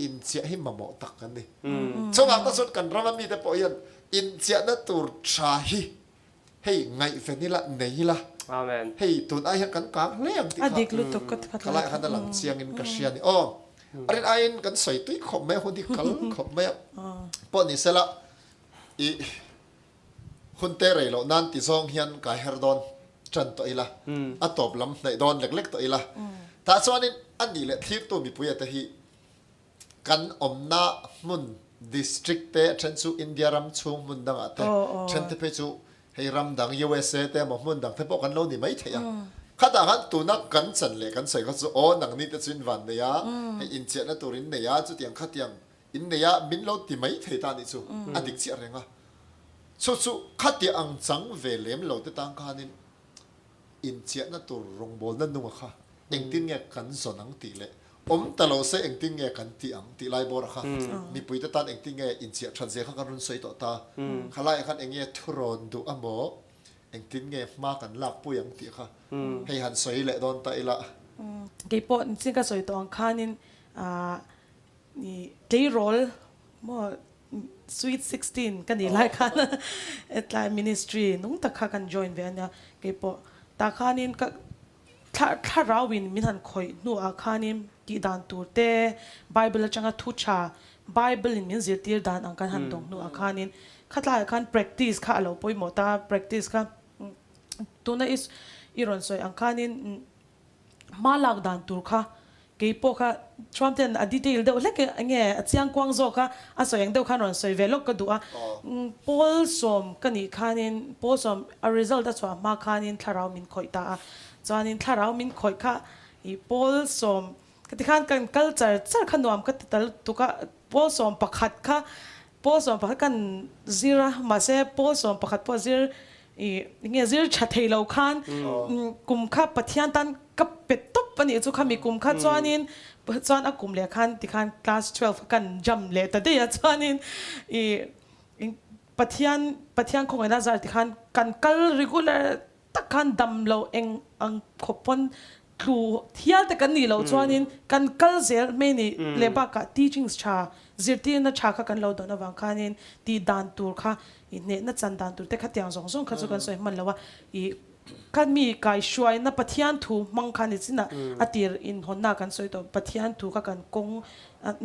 inchiah hi mamawh tak kan ni. Chungah te chuan kan rama mite pawh hian inchiahna tur tha hi hei ngaihven ila, nei ila, hei tun ai hian kan kang hle ang tih kha khalai khan a lang chiangin ka hria a ni. Aw, a rin aiin kan sawi tui khawp mai a, hun hi kal khawp mai a pawh ni sela. I hun te rei loh nan ti zawng hian kai her dawn tan tawh ila, a tawp lam hnaih dawn lek lek tawh ila. Tah chuanin a nih leh thlirtu mipuia te hi kan awmna hmun district te a then chu India ram chhung hmun dangah te then te phei chu hei ram dang USA te emaw hmun dang te pawh kan lo ni mai thei a. Khatah khan tuna kan chan leh kan sawi kha chu aw nangni te chu in van nei a, hei inchiahna tur in nei a chutiang khatiang Innei a min lo ti mai thei ta nih chu a dik chiah reng a. Chu chu khatiah ang chang ve lem lo te tang khanin inchiahna tur rawngbawlna nunga kha engtin nge kan zawn ang tih leh awm ta lo se engtin nge kan tih ang tih lai bawra kha mipui te tan engtin nge inchiah that zia kha kan rawn sawi tawh ta. Khalaiah khan eng nge thurawn duh a maw engtin nge hma kan lak pui ang tih kha hei han sawi leh dawn ta ila. Keipawh nichin ka sawi tawh ang khanin Ni tleirawl maw Sweet 16 ka nih lai khan hetlai ministry nung tak kha kan join ve a nia keipawh tah khanin ka thlarauin min han khawih hnuah khanin tih dan tur te Bible atanga thu tha Bible in min zirtir dan ang kan han dawng hnuah khanin khatlaiah khan practice kha a lo pawimawh ta practice kha tuna i rawn sawi ang khanin Hma lak dan tur kha kei pawh kha Trump ten a detail deuh hlek nge a chiang kuang zawk a, a sawi ang deuh khan rawn sawi ve lawk ka duh a. Pawl sawm ka nih khanin pawl sawm a result a chhuah hma khanin thlarau min khawih ta a, chuanin thlarau min khawih kha ih pawl sawm ka ti khan kan kal char char kha nuam ka ti ta lutuk a, pawl sawm pakhat kha pawl sawm pakhat kan zir a mahse pawl sawm pakhat pawh zir I nge zir tha thei lo khan kum kha Pathian tan ka pe tawp a nih chu khami kum kha chuanin chuan a kum leh khan tikhan class 12 kha kan jump leh ta daih a chuanin i Pathian Pathian khawngaihna zar tikhan kan kal regular tak khan dam lo eng ang khawp pawn tlu thial te kan nih loh chuanin kan kal zel mai ni leh bakah teachings tha zirtirna tha kha kan lo dawn avang khanin tih dan tur kha I hnehna chan dan tur te kha tiang zawng zawng kha chu kan sawi hman lo a, i ka mi kai hruaina Pathian thu hmang kha ni chin a, a tir inhawnna kan sawi tawh Pathian thu kha kan kawng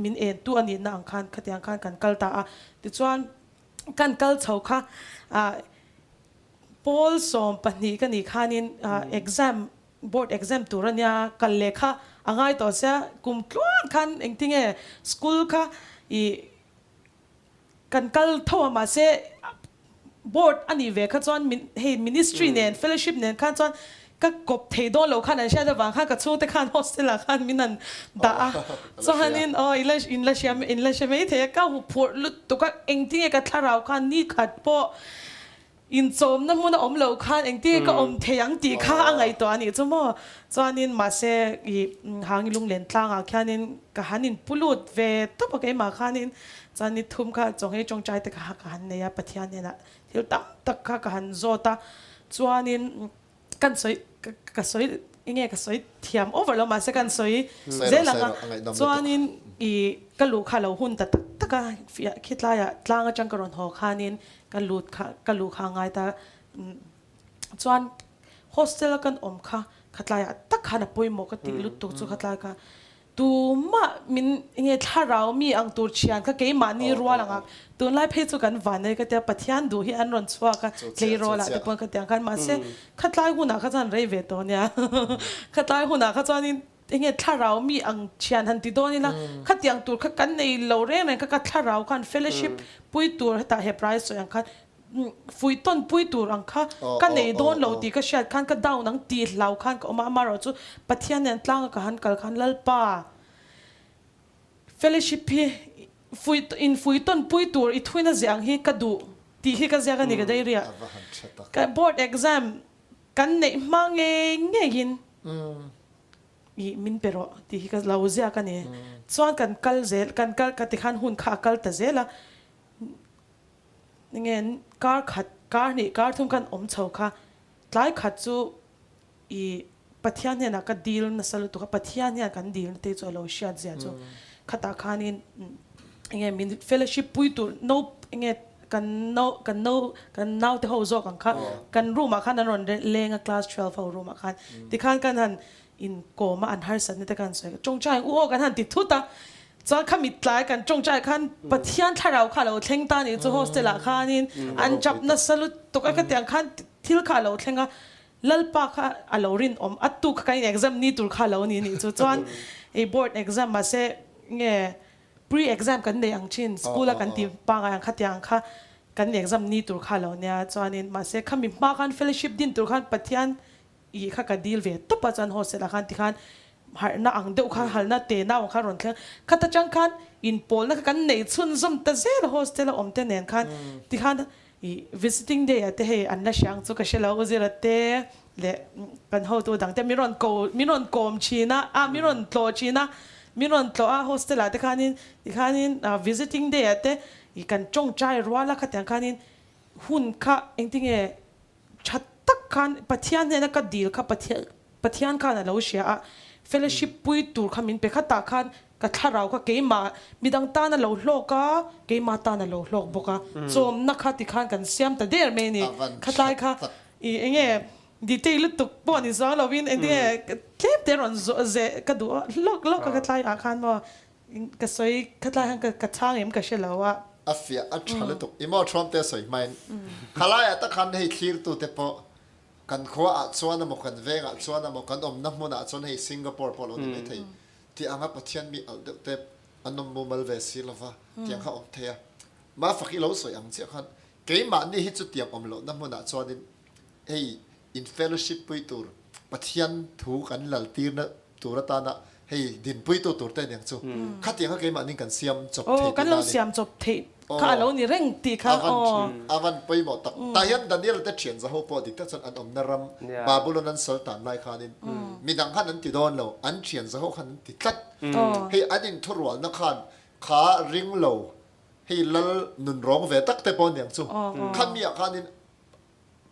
min en tu a nihna ang khan khatiang khan kan kal ta a, tichuan kan kal chho kha ah pawl 12 ka nih khanin exam board exam tur a nia kal leh kha a ngai tawh sia kum tluan khan engtinge school kha i Kan kal tho a mahse board a nih ve kha chuan min hei ministry nen fellowship nen khan chuan ka kawp thei dawn lo khan an hriat avang khan ka chhungte khan hostel ah khan min han dah a chuanin aw i la in la hria in la hre mai thei a ka huphurh lutuk a engtinge ka thlarau khan ni khat pawh Inchawmna hmun a awm loh khan engtin ka awm thei ang tih kha a ngaihtuah a nih chu maw. Chuanin mahse i hangi lunglen tlangah khianin ka han inpu lut ve tawp a keimah khanin chuan ni thum kha chawnghei tawngtai te kha ka han nei a Pathian hnenah thil tam tak kha ka han zawt a chuanin kan sawi ka sawi enge ka sawi thiam over lo mahse kan sawi zel ang a chuanin i ka luh kha lo hun ta tak tak a fiah khitlaiah tlang atang ka rawn haw khanin Ka lut kha ka luh kha a ngai ta chuan hostel a kan awm kha khatlaiah tak khan a pawimawh ka tih lutuk chu khatlai kha tumah min enge thlarau mi ang tur thian kha keimahni rual anga tunlai phei chu kan van e ka tia Pathian duh hi an rawn chhuak a tleirawl ah te pawn ka tiang khan mahse khatlai hunah kha chuan rei ve tawh ania khatlai hunah kha chuanin Enge thlarau mi ang thian han ti dawn ila, khatiang tur kha kan nei lo reng reng kha ka thlarau khan fellowship pui tur hetah Hebrai sawi ang khan fuihtawn pui tur ang kha ka nei dawn lo tih ka hriat khan ka down ang tih hlau khan ka awm a, amaherawh chu Pathian nen tlanga ka han kal khan Lalpa fellowship hi fuih in fuihtawn pui tur i thuina ziah ang hi ka duh tih hi ka ziak a ni ka diary ah ka board exam Kan neih hma ngei ngeiin ih min pe rawh tih hi ka lo ziak a ni. Chuan kan kal zel, kan kal ka tikhan hun kha a kal ta zel a, nge kar khat, kar hnih, kar thum khan awm chho kha tlai khat chu ih Pathian hnenah ka dil nasa lutuk a, Pathian hian kan dilna te chu a lo hriat zia chu khatah khanin enge min fellowship pui tur no enge Kan no kan no kan naute ho zawk ang kha kan room ah khan an rawn leng a class 12 ho room ah khan tikhan kan han inkawm a an harsatna te khan sawi tawngtai ang u aw kan han ti thut a chuan khami tlai kan tawngtai khan Pathian thlarau kha a lo thleng ta nih chu hostel ah khanin an chap nasa lutuk a khatiang khan thil kha a lo thleng a Lalpa kha a lo rinawm a tuk kha kan in exam ni tur kha a lo ni nih chu chuan ei board exam mahse nge Pre exam kan nei ang thin, school a kan tih pangai ang kha tiang kha kan exam ni tur kha lo nia chuanin mahse khami hma khan fellowship din tur khan Pathian ih kha ka dil ve tawp a chuan hostel ah khan tikhan harhna ang deuh kha halna te nau ang kha rawn thleng khata tang khan inpawlna kha kan nei chhunzawm ta zel a hostel a awm te nen khan tikhan Ih visiting day ah te hei an la hria ang chu ka hre lo Uzira te leh kan hotu dang te min rawn ko min rawn kawm thin a ah min rawn tlawh thin a min rawn tlawh a hostel ah te khanin tikhanin visiting day ah te ih kan tawngtai rual a khatiang khanin hun kha engtinge tha tak khan Pathian hnena ka dil kha Pathian Pathian khan a lo hria a fellowship pui tur kha min pe khatah khan. Ka thlarau kha keimah midang tan a lo hlawk a, keimah tan a lo hlawk bawk a, chawmna kha tikhan kan siam ta der mai a ni. Khatlai kha i enge detail lutuk pawh ni zuang lovin enge tlem te rawn zeh ka duh a, lawk lawk a khatlai ah khan maw ka sawi khatlai khan ka chhang em ka hre lo a. A fiah a tha lutuk i maw Thuamte sawi hmain khalaiah tak khan hei thlirtute pawh kan khuaah chuan emaw kan vengah chuan emaw kan awmna hmunah chuan hei Singapore pawh lo ni maithei Tih anga Pathian mi alh deuh te an awm mumal ve si lova tiang kha awm thei a. Mafak i lo sawi ang chiah khan keimahni hi chu tiang awm lohna hmunah chuanin hei in fellowship pui tur Pathian thu kan lal tirna tur atana hei dinpui tu tur te aniang chu khatiang kha keimahni kan siam chawp thei tihna a ni. Kan lo siam chawp theih kha a lo ni reng tih kha aw. A van pawimawh tak. Tah hian Daniel te thian zaho pawh dik tak chuan an awmna ram Babylon an sal tan lai khanin midang khan an ti dawn lo, an thian zaho khan an ti tlat. Hei an inthurualna khan kha ring lo, hei lal nunrawng ve tak te pawh aniang chu. Khami ah khanin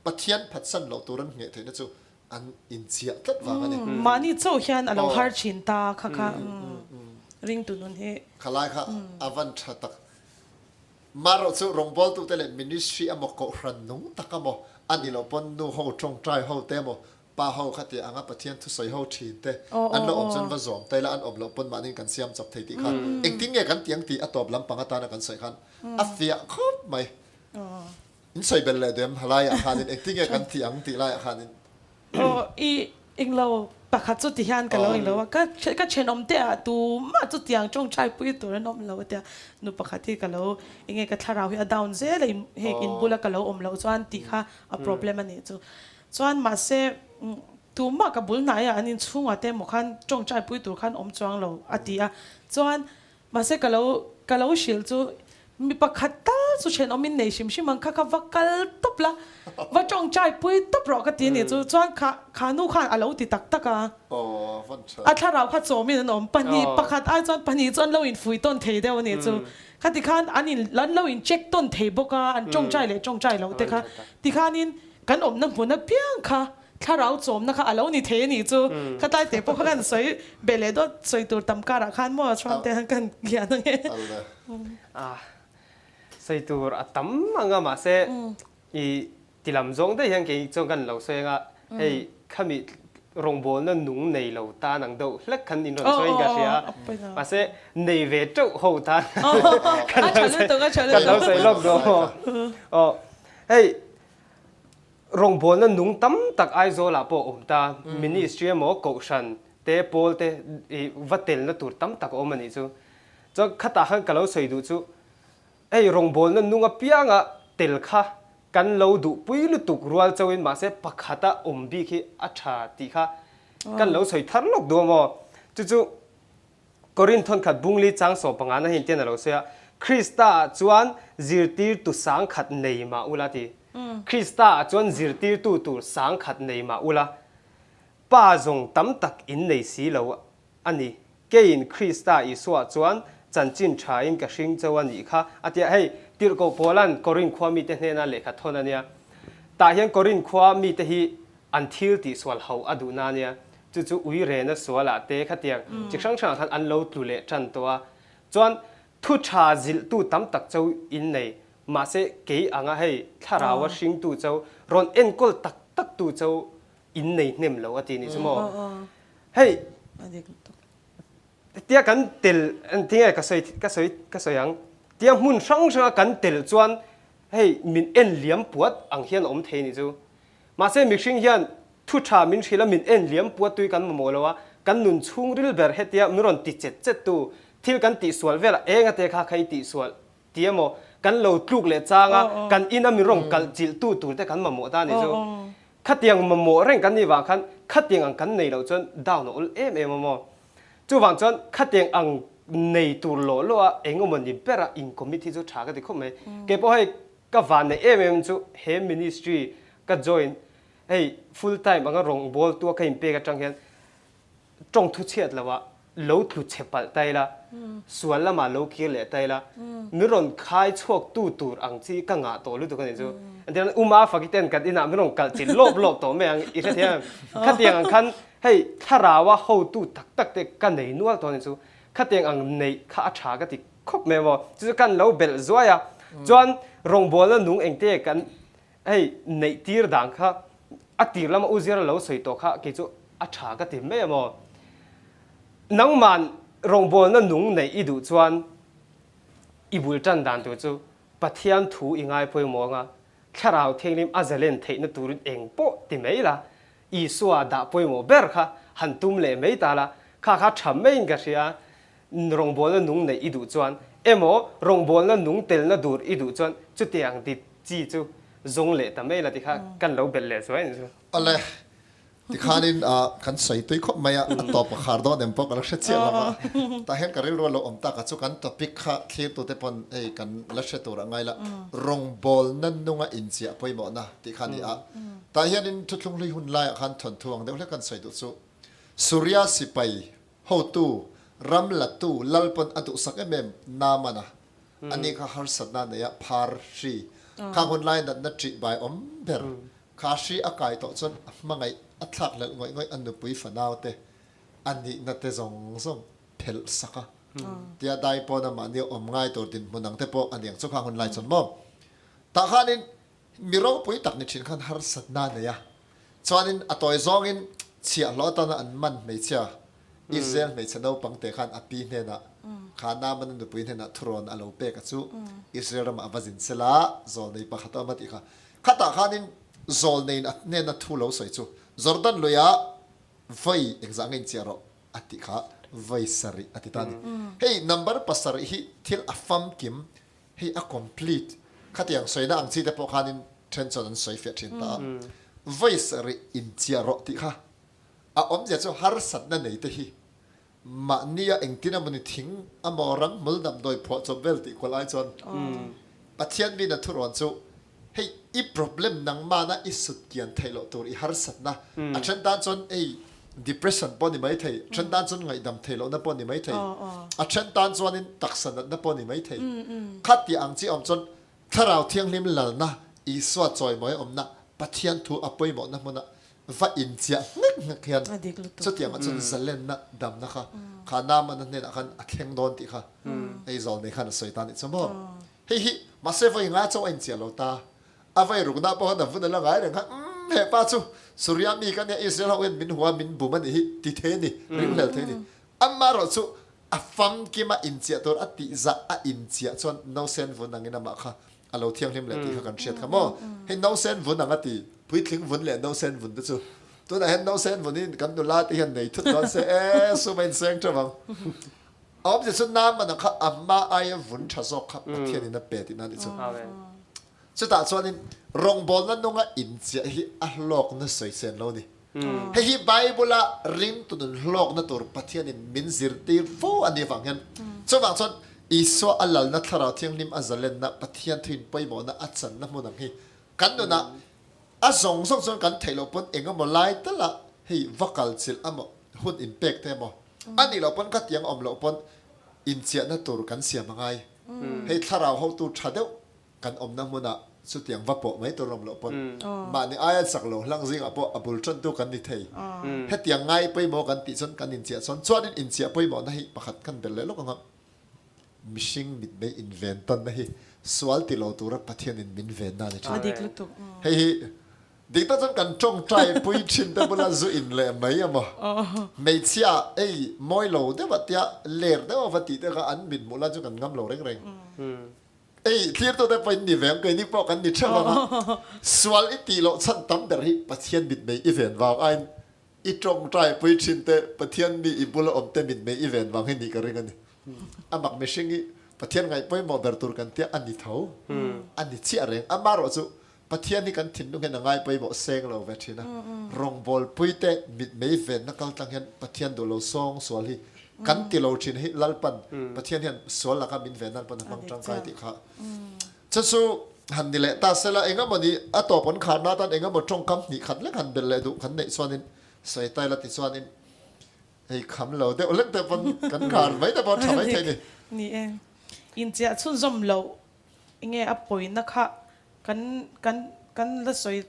Pathian phatsan loh tur an ngheh theihna chu an inchiah tlat vang a ni. Mahni chauh hian a lo har thin ta kha kha ringtu nun hi. Khalai kha a van tha tak. Marawh chu rawngbawltute leh ministry emaw kohhran nung tak emaw a ni loh pawn nu ho tawngtai ho te emaw pa ho kha tih anga Pathian thusawi ho thin te an lo awm chuan va zawm ta ila an awm loh pawn mahniin kan siam chawp thei tih kha engtin nge kan ti ang tih a tawp lampang atana kan sawi khan a fiah khawp mai. In sawi belh leh dem halaiah khanin engtin nge kan tih ang tih laiah khanin. Aw i englo pakhat chu ti hian ka lo englo a, ka ka thenawm te ah tumah chu tiang tawngtai pui tur an awm lo a tia, nu pakhat hi ka lo enge ka thlarau hi a down zel a hei in bula ka lo awm loh chuan tih kha a problem a nih chu. Chuan mahse tumah ka bul hnaiah an inchhungah te emaw khan tawngtai pui tur khan awm chuang lo a ti a, chuan Mahse ka lo ka lo hrilh chu mi pakhat tal chu thenawmin nei hrim hrim ang kha kha va kal tawp la, va tawngtai pui tawp rawh ka ti a nih chu. Chuan kha kha nu khan a lo ti tak tak a. A thlarau kha chawmin an awm pahnih pakhat ai chuan pahnih chu an lo infui tawn thei deuh a nih chu. Khati khan an in an lo in check tawn thei bawk a, an tawngtai leh tawngtai loh te kha. Tikhanin kan awmna hmun apiang kha Thlarau chawmna kha a lo ni thei a nih chu. Khatlai te pawh kha kan sawi be leh dawt sawi tur tam karah khan maw chuan te han kan lian ang e. Sawi tur a tam ang a mahse i ti lam zawng daih hian kei chuan kan lo sawi ang a, hei khami rawngbawlna nung nei lo tan ang deuh hlek khan in rawn sawi in ka hria a, mahse nei ve teuh ho tan kan lo sawi lawk duh aw. Hei Rawngbawlna nung tam tak Aizawlah pawh a awm ta. Ministry emaw Kohhran te, Pawl te i va telna tur tam tak a awm a nih chu. Chuan khatah khan ka lo sawi duh chu hei rawngbawlna nung apianga tel kha kan lo duhpui lutuk rual chauhin mahse pakhata awm bik hi a tha tih kha kan lo sawi thar lawk duh a maw? Chu chu Korinth thawnkhat bungli chang 15 na hian tian a lo sawi a, Krista-ah chuan zirtirtu sangkhat nei mah ula ti. Krista-ah chuan zirtirtu tur sangkhat nei mah ula, Pa zawng tam tak in nei si lo a ni. Keiin Krista Isuaah chuan chanchin thain ka hring cheu a nih kha a ti a. Hei, Tirhkoh Paula'n Korinth khua mite hnena lehkha thawn a nia. Tah hian Korinth khua mite hi an thil tihsual ho a duhna a nia. Chu chu ui rena sualah te khatiang chi hrang hrangah khan an lo tlu leh tan tawh a. Chuan thu tha zilhtu tam tak cho in nei, mahse kei anga hei thlarau a hringtu cho rawn enkawl tak tak tu cho in nei hnem lo a ti nih chu maw. Hei tia kan tel tinge ka sawi ka sawi ka sawi ang tia hmun hrang hranga kan tel chuan hei min en liam puat ang hian a awm thei nih chu. Mahse mihring hian Thu tha min hrilh a, min en liam puat tui kan mamawh lo a, kan nun chhungril ber hetia min rawn ti chet chet tu, thil kan tihsual velah eng ate kha kha i tihsual ti emaw, kan lo tluk leh chang a, kan ina min rawn kalh chilh tu tur te kan mamawh ta a ni chu. Khatiang mamawh reng kan nih vang khan khatiang ang kan nei loh chuan down a ul em em a maw. Chuvang chuan khatiang ang nei tur lawh lawh a eng emaw ni bera in commit hi chu tha ka ti khawp mai. Keipawh hei ka van neih em em chu he ministry ka join Hei full time anga rawngbawltu a ka inpek atang hian tawng thu chhiat lo ah lo tlu chhe palh ta ila, sual lamah lo kir leh ta ila, min rawn khai chhuak tu tur ang chi ka ngah tawh lutuk a nih chu. Engtiang U Mafaki ten kan inah min rawn kalh chilh lawp lawp tawh mai ang i hrethiam em? Khatiang ang khan hei thlarau a hotu tak tak te ka nei nual tawh a nih chu. Khatiang ang neih kha a tha ka ti khawp mai maw. Chu chu kan lo belh zuai a. Chuan rawngbawlna nung engte kan hei neih tir dan kha a tir lama u Zira lo sawi tawh kha kei chu a tha ka ti mai a maw. Nangman rawngbawlna nung neih i duh chuan i bul tan dan tur chu Pathian thu i ngai pawimawh anga Thlarau Thianghlim a zalen theihna turin eng pawh ti mai la, Isua dah pawimawh ber kha han tum leh mai ta la, kha kha tha maiin ka hria, rawngbawlna nung neih i duh chuan emaw rawngbawlna nung telna dur i duh chuan chutiang ti chi chu zawng leh ta mai la ti kha kan lo belh leh zuai ang chu. Awle, Tikhanin kan sawi tui khawp mai a, a tawp a khar dawn em pawh ka la hre chiah lo va. Tah hian ka rilru a lo awm tak a, chu kan topic kha thlirtute pawn hei kan la hre tur a ngai la, rawngbawlna nunga inchiah pawimawhna tih kha a ni a. Tah hianin thuthlung hlui hun laiah khan thawnthu ang deuh hlek kan sawi duh chu, Surya sipai hotu, ram latu lal pawn a duhsak em em Naaman a, ani kha harsatna neia phar hri, khang hun lai natna ṭih bai awm ber Kha hri a kai tawh chuan a hmangaih a thlak hlelh ngawih ngawih a nupui fanau te a nihna te zawng zawng phelh sak a. Tia dai pawn a mahni awm ngai tur dinhmun ang te pawh a niang chu khang hun lai chuan maw. Tah khanin mi ropui tak ni thin khan harsatna a nei a. Chuanin a tawi zawngin chhiahhlawh atana an man hmeichhia Israel hmeichhe naupang te khan a pi hnenah kha Naaman a nupui hnenah thurawn a lo pek a chu Israel ramah a va zin sela zawlnei pakhat a awm a tih kha. Khatah khanin zawlneiin a hnena thu lo sawi chu Jordan luiah vawi engzah nge inchiah rawh a tih kha vawi sarih a ti ta a ni. Hei number pasarih hi thil a famkim, hei a complete khatiang sawina ang chi te pawh khanin then chuan an sawi fiah thin ta a. Vawi sarih inchiah rawh tih kha a awmzia chu harsatna nei te hi Mahnia engtin emaw ni thing amaw ramhmul damdawi phuah chawp vel tih kual ai chuan Pathian min a thurawn chu hei i problem nangmahna i sut kian theih loh tur i harsatna a then tan chuan hei depression pawh ni mai thei, a then tan chuan ngaihdam theih lohna pawh ni mai thei, a then tan chuanin taksa natna pawh ni mai thei. Khatih ang chi awm chuan Thlarau Thianghlim lalna, Isua chawimawi awmna, Pathian thu a pawimawhna hmuna va inchiah nghek nghek hian chutiangah chuan zalenna damna kha kha Naamana hnenah khan a thleng dawn tih kha hei Zawlnei khan a sawi ta a nih chu maw. Hei hi mahse vawi nga chauh a inchiah lo ta, a vawi rukna pawh khan a vun a la ngai reng kha, umm he pa chu Suria mi ka nia Israel ho hian min hua min bum a nih hi ti thei a ni, ringhlel thei a ni. Amaherawh chu A famkima inchiah tur a tihzah a inchiah chuan nausen vun angin amah kha a lo thianghlim leh tih kha kan hriat kha maw? Hei nausen vun ang a ti, puitling vun leh nausen vun te chu tunah hian nausen vun hi kan nula te hian nei thut dawn se e sum a inseng teuh ang. A awmzia chu Naamana kha a hma aia vun tha zawk kha Pathianin a pe tihna a nih chu. Chutah chuanin rawngbawlna nunga inchiah hi a hlawkna sawi sen lo a ni. Hei hi Bible-a ringtu nun hlawkna tur Pathianin min zirtir fo a nih avang hian chuvang chuan Isua a lalna Thlarau Thianghlim a zalenna Pathian thuin pawimawhna a channa hmun ang hi kan nunah a zawng zawng chuan kan theih loh pawn eng emaw lai tala hei va kal chilh emaw hun inpek te emaw a nih loh pawn ka tiang awm loh pawn inchiahna tur kan siam a ngai. Hei Thlarau hotu tha deuh Kan awmna hmunah chutiang va pawh mai tur awm loh pawn mahni aia chak lo hlang zingah pawh a bul tantu kan ni thei. Hetiang ngai pawimawh kan tih chuan kan inchiah chuan chuanin inchiah pawimawhna hi pakhat kan belh leh lawk ang a, mihring mitmei inven tawnna hi sual ti lo tura Pathianin min venna a ni thin. Hei hi dik tak chuan kan tawngtai pui thin te bula zu in leh mai emaw hmeichhia ei mawi lo deuh a tia ler deuh a va tih te kha an mithmuh lai chu kan ngam lo reng reng. Ei, thirtute pawh in ni ve ang, keini pawh kan ni theuh ang a. Sual i tih loh chhan tam ber hi Pathian mitmei i ven vang aiin i tawngtai pui thin te, Pathian mi i bula awm te mitmei i ven vang hi nih ka ring a ni. A mak mihring hi Pathian ngaih pawimawh ber tur kan tia a ni tho, a ni chiah reng. Amaherawh chu Pathian hi kan thinlung hian a ngai pawimawh seng lo ve thin a, rawngbawlpui te mitmei venna kal tlang hian Pathian duh lo sawng sual hi kan ti lo thin hi Lalpan Pathian hian sual laka min ven nan pawn a hmang tangkai tih kha chu chu han ni leh ta sela engemaw ni a tawp an kharna atan engemaw tawngkam hnih khat lek han belh leh duh kan neih chuanin sawi tai la ti chuanin hei kham lo deuh lek te pawn kan khar mai te pawh tha mai thei ni. Ni e, inchiah chhunzawm loh enge a pawina kha Kan kan kan la sawi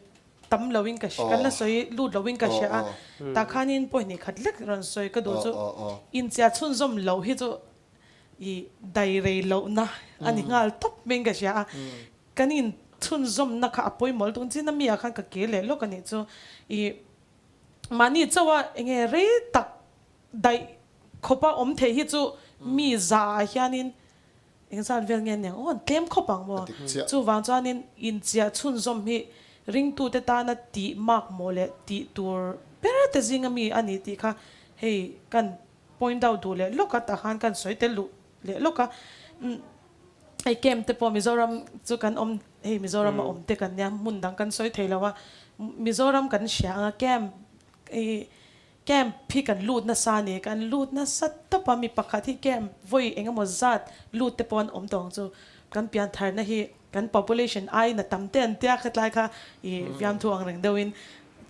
tam loin ka kan la sawi lut loin ka hria a, tah khanin pawihnih khat lek rawn sawi ka duh chu inchiah chhunzawm loh hi chu i dai rei lohna a ni nghal tawp maiin ka hria a, kan inchhunzawmna kha a pawimawh lutuk chin a mi ah khan ka kir leh lawk a nih chu i mahni chauha enge rei tak daih khawpa awm theih hi chu mi za ah hianin Engzat vel nge niang aw an tlem khawp ang maw? Chuvang chuanin inchiah chhunzawm hi ringtute tana tih mak maw leh tih tur ber te zinga mi a ni tih kha hei kan point out duh leh lawk a, tah khan kan sawi tel duh leh lawk a. Hei camp te pawh Mizoram chu kan awm hei Mizoram a awm te kan nia hmun dang kan sawi thei lo a, Mizoram kan hria ang a camp i Camp hi kan lut nasa a ni, kan lut nasa tawp a, mi pakhat hi camp vawi eng emaw zat lut te pawh an awm tawh ang chu, kan pian tharna hi kan population aiin a tam te an tia khatlai kha i fiamthu ang reng deuhin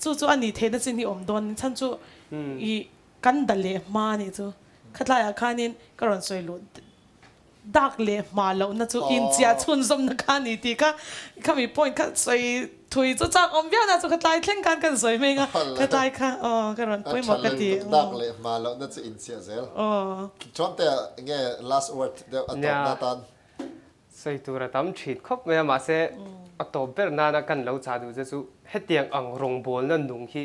chu chu a nih theihna chin hi awm dawn chhan chu i kan da leh hma a nih chu khatlaiah khanin ka rawn sawi luh Dak leh hma lohna chu inchiah chhunzawmna kha a ni tih kha khami point kha sawi thui chu chak awm viau na chu khatlai thleng khan kan sawi hmeng a, khatlai kha aw ka rawn pawimawh ka ti. Dak leh hma lohna chu inchiah zel. Chuan te nge last word deuh a tawp na tan? Sawi tur a tam thin khawp mai a, mahse a tawp ber nana kan lo chah duh che chu hetiang ang rawngbawlna nung hi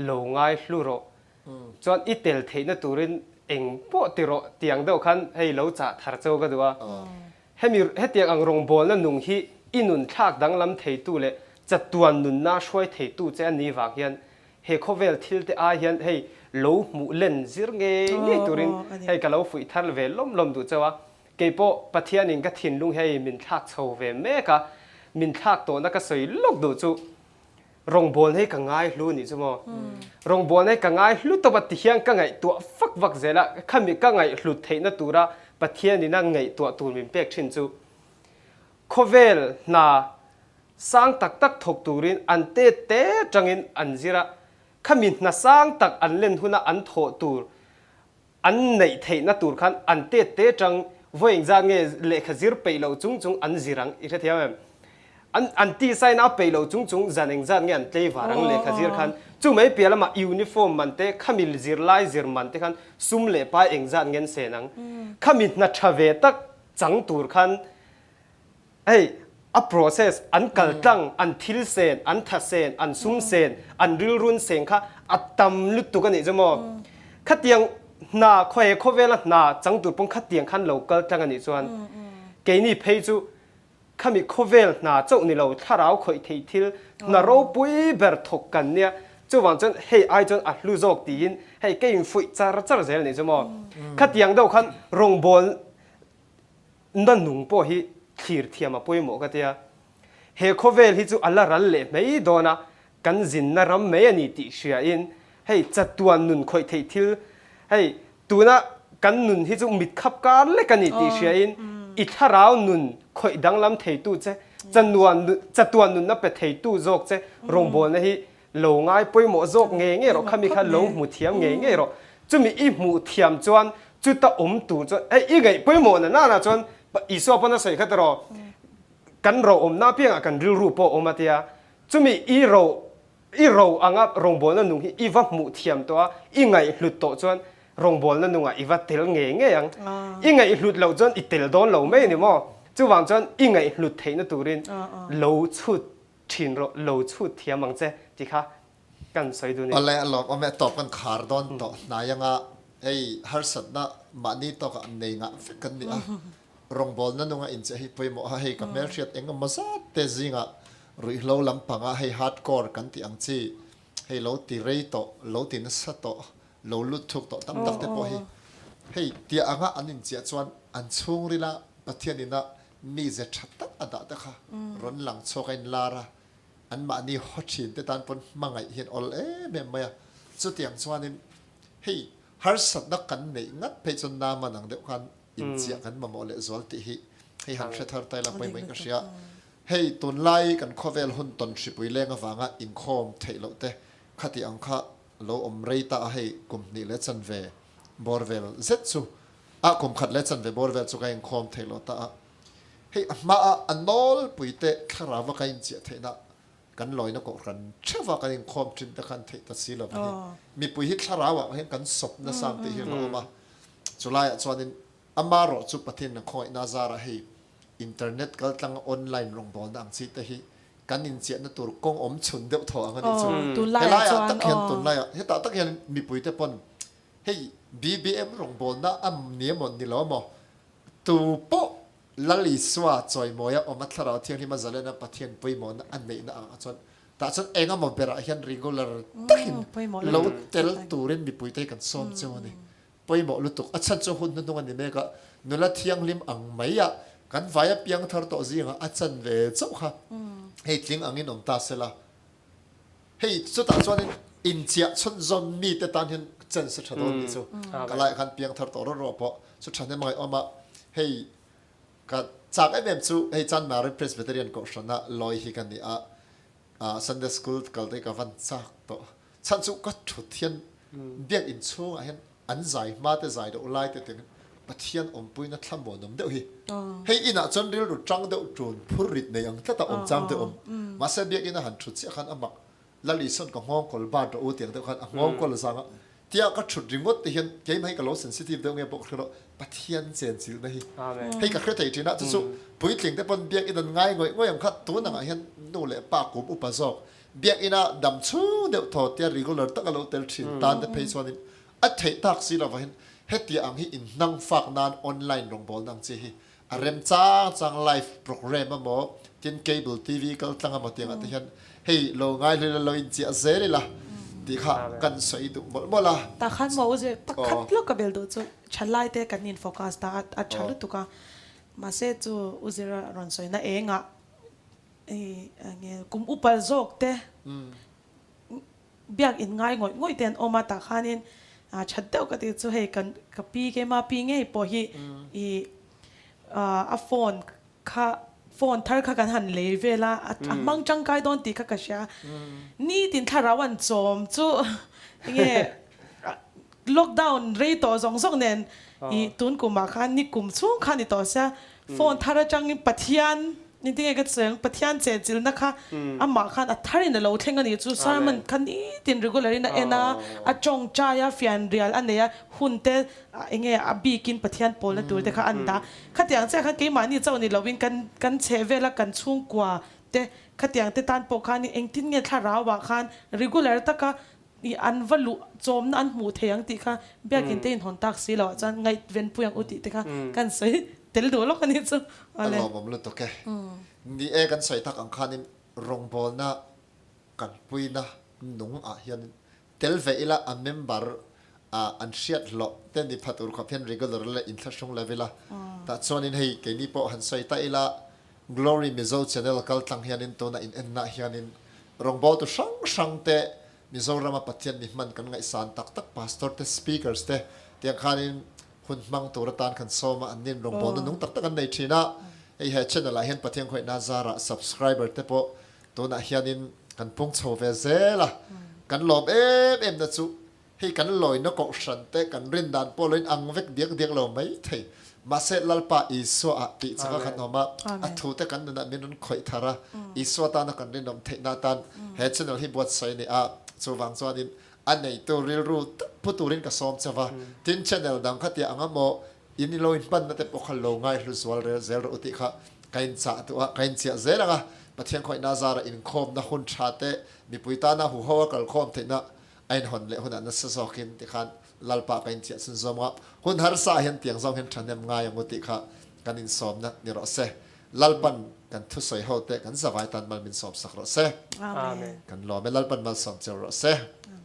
lo ngai hlu rawh. Chuan i tel theihna turin eng pawh ti rawh tiang deuh khan hei lo chah thar cheu ka duh a. Hemi hetiang ang rawngbawlna nung hi i nun thlak danglam theitu leh chatuan nunna hruai theitu che a ni vang hian he khawvel thil te ai hian hei lo hmuh len zir ngei ngei turin hei ka lo fuih thar ve lawm lawm duh cheu a. Keipawh Pathianin ka thinlung hei min thlak chho ve mek a, min thlak tawhna ka sawi lawk duh chu Rawngbawlna hi ka ngai hlu nih chu maw? Rawngbawlna hi ka ngai hlu tawp a ti hian ka ngaihtuah vak vak zel a, khami ka ngaihhlut theihna tura Pathianina ngaihtuah tur min pek thin chu khawvel hna sang tak tak thawk turin an tet te tangin an zir a, khami hna sang tak an len huna an thawh tur An neih theihna tur khan an tet te tang vawi engzat nge lehkha zir peih loh chung chung an zir ang i hrethiam em? An an tisa in a peih loh chung chung zan engzat nge an tleivar ang lehkha zir khan chu mai piah lamah uniform man te khami zirlai zir man te khan sum leh pai engzat nge an sen ang khami hna tha ve tak chang tur khan Hei, a process, an kal tlang, an thil sen, an tha sen, an sum sen, an rilrun sen kha a tam lutuk a nih chu maw? Khatiang hna, khaw he khawvela hna chang tur pawn khatiang khan lo kal tlang a nih chuan keini phei chu khami khawvel hna chauh ni lo, thlarau khawih theih thil, hna ropui ber thawk kan nia. Chuvang chuan hei ai chuan a hlu zawk tiin hei ka infuih char char zel a nih chu maw? Khatiang deuh khan rawngbawl Na nung pawh hi thlir thiam a pawimawh ka tia. He khawvel hi chu a la ral leh mai dawn a, kan zinna ram mai a ni tih hriain hei chatuan nun khawih theih thil hei tuna kan nun hi chu mit khap kar lek a ni tih hriain i thlarau nun khawih danglam theitu che, chatuan nunna pe theitu zawk che rawngbawlna hi Lo ngai pawimawh zawk ngei ngei rawh, khami kha lo hmu thiam ngei ngei rawh. Chumi i hmuh thiam chuan chuta awm tur chuan hei i ngaih pawimawh na nana chuan Isua pawn a sawi kha tiraw, kan ro awmna apiangah kan rilru pawh a awm a tia. Chumi i ro i ro anga rawngbawlna nung hi i va hmuh thiam tawh a, i ngaihhlut tawh chuan rawngbawlna nungah i va tel ngei ngei ang. I ngaihhlut loh chuan i tel dawn lo mai a ni maw? Chuvang chuan i ngaihhlut theihna turin lo chhut Thin rawh, lo chhut thiam ang che tih kha kan sawi dun i. Awle a lawm awm e, tawp kan khar dawn tawh hnai anga hei harsatna mahni tawkah an nei ngah vek kan ni a, rawngbawlna nunga incheh hi pawimawh a, hei ka hmelhriat eng emaw zat te zingah ruihhlo lampanga hei hardcore kan tih ang chi hei lo ti rei tawh, lo ti nasa tawh, lo lut thuk tawh tam tak te pawh hi hei tiah anga an inchiah chuan an chhungrila Pathian ina Mize tha tak a dah te kha rawn lang chhuak a inlar a, anmahni haw thin te tan pawn hmangaih hian awl em em mai a. Chutiang chuanin hei harsatna kan neih ngat phei chuan Naaman ang deuh khan inchiah kan mamawh leh zual tih hi hei han hre thar taila pawimawhin ka hria. Hei tunlai kan khawvel hun tawn hripui leng avanga inkhawm theih loh te khati ang kha lo awm rei ta a hei kum hnih leh chanve bawr vel zet chu A kum khat leh chanve bawr vel chu ka inkhawm theih lo ta a. Hei a hmaah a nawlpui te thlarau va ka inchiah theihna. Kan lawina kohhran theuha kan inkhawm thin te khan theih ta si lo va hi. Mipui hi thlarauah hian kan sawp nasa ang tih hi a awm a. Chulaiah chuanin amarawh chu Pathian a khawngaihna zarah hei internet kaltlanga online rawngbawlna ang chi te hi kan inchiahna tur kawng awm chhun deuh thaw ang a nih chu. Helaiah tak hian tunlaiah hetah tak hian mipuite pawn hei BBM rawngbawlna a ni emaw ni lo emaw tu pawh Lal Isua chawimawia awm a Thlarau Thianghlima zalena Pathian pawimawhna a neihna angah chuan tah chuan eng emaw berah hian regular takin lo tel turin mipuite hi kan sawm cheu a ni. Pawimawh lutuk. A chhan chu hun hnuhnung a ni mek a, nula thianghlim ang mai a kan vaia piang thar tawh zingah a chan ve chauh kha hei tling angin awm ta sela. Hei chutah chuanin inchiah chhunzawm mite tan hian chance a tha dawn tih chu ka laiah khan piang thar tawh rawh rawh pawh chu thahnem a ngaihawm a. Hei ka chak em em chu hei Chanmari Presbyterian Kohhrana lawi hi ka ni a, Sunday School kal te hi ka van chak tawh. Chhan chu ka thut hian biakinn chhungah hian an zai hma te zai deuh lai te tiangin Pathian awmpuina thlamuanawm deuh hi. Hei inah chuan rilru tang deuh tun phur rit nei ang tlat a awm chang te awm. Mahse biakinn a han thut chiah khan a mak Lal Isuan ka nghawngkawl bat rawh u tiang deuh khan a nghawngkawl a zang a, tia ka thut ringawt te hian keimah hi ka lo sensitive deuh nge pawh ka hre lo, Pathian chenchilhna hi hei ka hre thei thin a, chu chu puitling te pawn biakinn an ngai ngawih ngawih ang kha tun angah hian nu leh pa kum upa zawk biakinn a dam chhung deuh thaw tia regular taka lo tel thin tan te phei chuanin a theih tak si lo vahin hetiang ang hi inhnang fak nan online rawngbawlna ang chi hi a rem chang chang live program emaw tin cable TV kal tlang emaw tiangah te hian hei lo ngai hlui la lo inchiah zel ila tih kha kan sawi duh mawlh mawlh a. Tah khan maw u zir pakhat lawk ka bel duh chu thalai te kan in focus ta a a tha lutuk a mahse chu u zira rawn sawi na engah i enge kum upa zawk te Biak in ngai ngawih ngawih te an awm a, tah khanin that deuh ka ti chu hei kan ka pi keima pi ngei pawh hi i a phone kha phone thar kha kan han lei vel a, a hmang tangkai dawn tih kha ka hria. Nitin thlarau an chawm chu enge lockdown rei tawh zawng zawng nen i tun kumah khan ni kum chhung kha ni tawh sia phone thar atangin Pathian Engtinge ka cheng Pathian chenchilhna kha amah khan a tharin a lo thleng a nih chu sermon kha nitin regular in a en a, a tawngtai a, fianrial a nei a, hun te enge a bikin Pathian pawlna tur te kha an dah. Khatiang chiah khan keimahni chauh ni loin kan kan chheh vela kan chhungkua te khatiang te tan pawh khan engtin nge thlarau ah khan regular taka I an va luh chawmna an hmuh thei ang tih kha biakinn te inhawn tak si loh ah chuan ngaihvenpui ang u tih te kha kan sawi tel duh lawk a nih chu. A lawmawm lutuk e. Ni e kan sawi tak ang khanin rawngbawlna kalpuina nung ah hian tel ve ila a member ah an hriat hlawh te ni pha tur khawp hian regular leh inthlahrung lo ila tah chuanin hei keini pawh han sawi ta ila Glory Mizo channel kal tlang hianin tuna in enna hianin rawngbawltu hrang hrang te Mizorama Pathian mi hman kan ngaihsan tak tak Pastor te Speakers te tiang khanin hun hmang tur atan kan sawm a an nin rawngbawlna nung tak tak an nei thin a hei he channel ah hian Pathian khawihna zarah subscriber te pawh tunah hianin kan pung chho ve zel a kan lawm em em na chu Hei kan lawina kohhran te kan rin dan pawh lo in ang vek diak diak lo mai thei. Mahse Lalpa Isua ah tih chaka kan awm a, a thu te kan nunah min rawn khawih thar a, Isua tana kan rinawm theihna atan he channel hi buatsaih a ni a, chuvang chuanin a neitu rilru tak pu turin ka sawm chauh a, tin channel dang kha tia ang emaw in lo inhmanna te pawh kha lo ngaihlu zual rel zel rawh u tih kha ka inchah duh a, ka inchiah zel ang a, Pathian khawihna zarah inkhawmna hun tha te mipui tana huho a kalkhawm theihna A inhawn leh hunah nasa zawkin tikhan Lalpa ka inchiah chhun zawm a, hun harsa ah hian tiang zawng hian thahnem ngai ang u tih kha kan insawmna ni rawh se. Lalpan kan thusawi ho te kan zavai tan mal min sawm sak rawh se. Amen. Kan lawm e Lalpan malsawm cheu rawh se. Amen.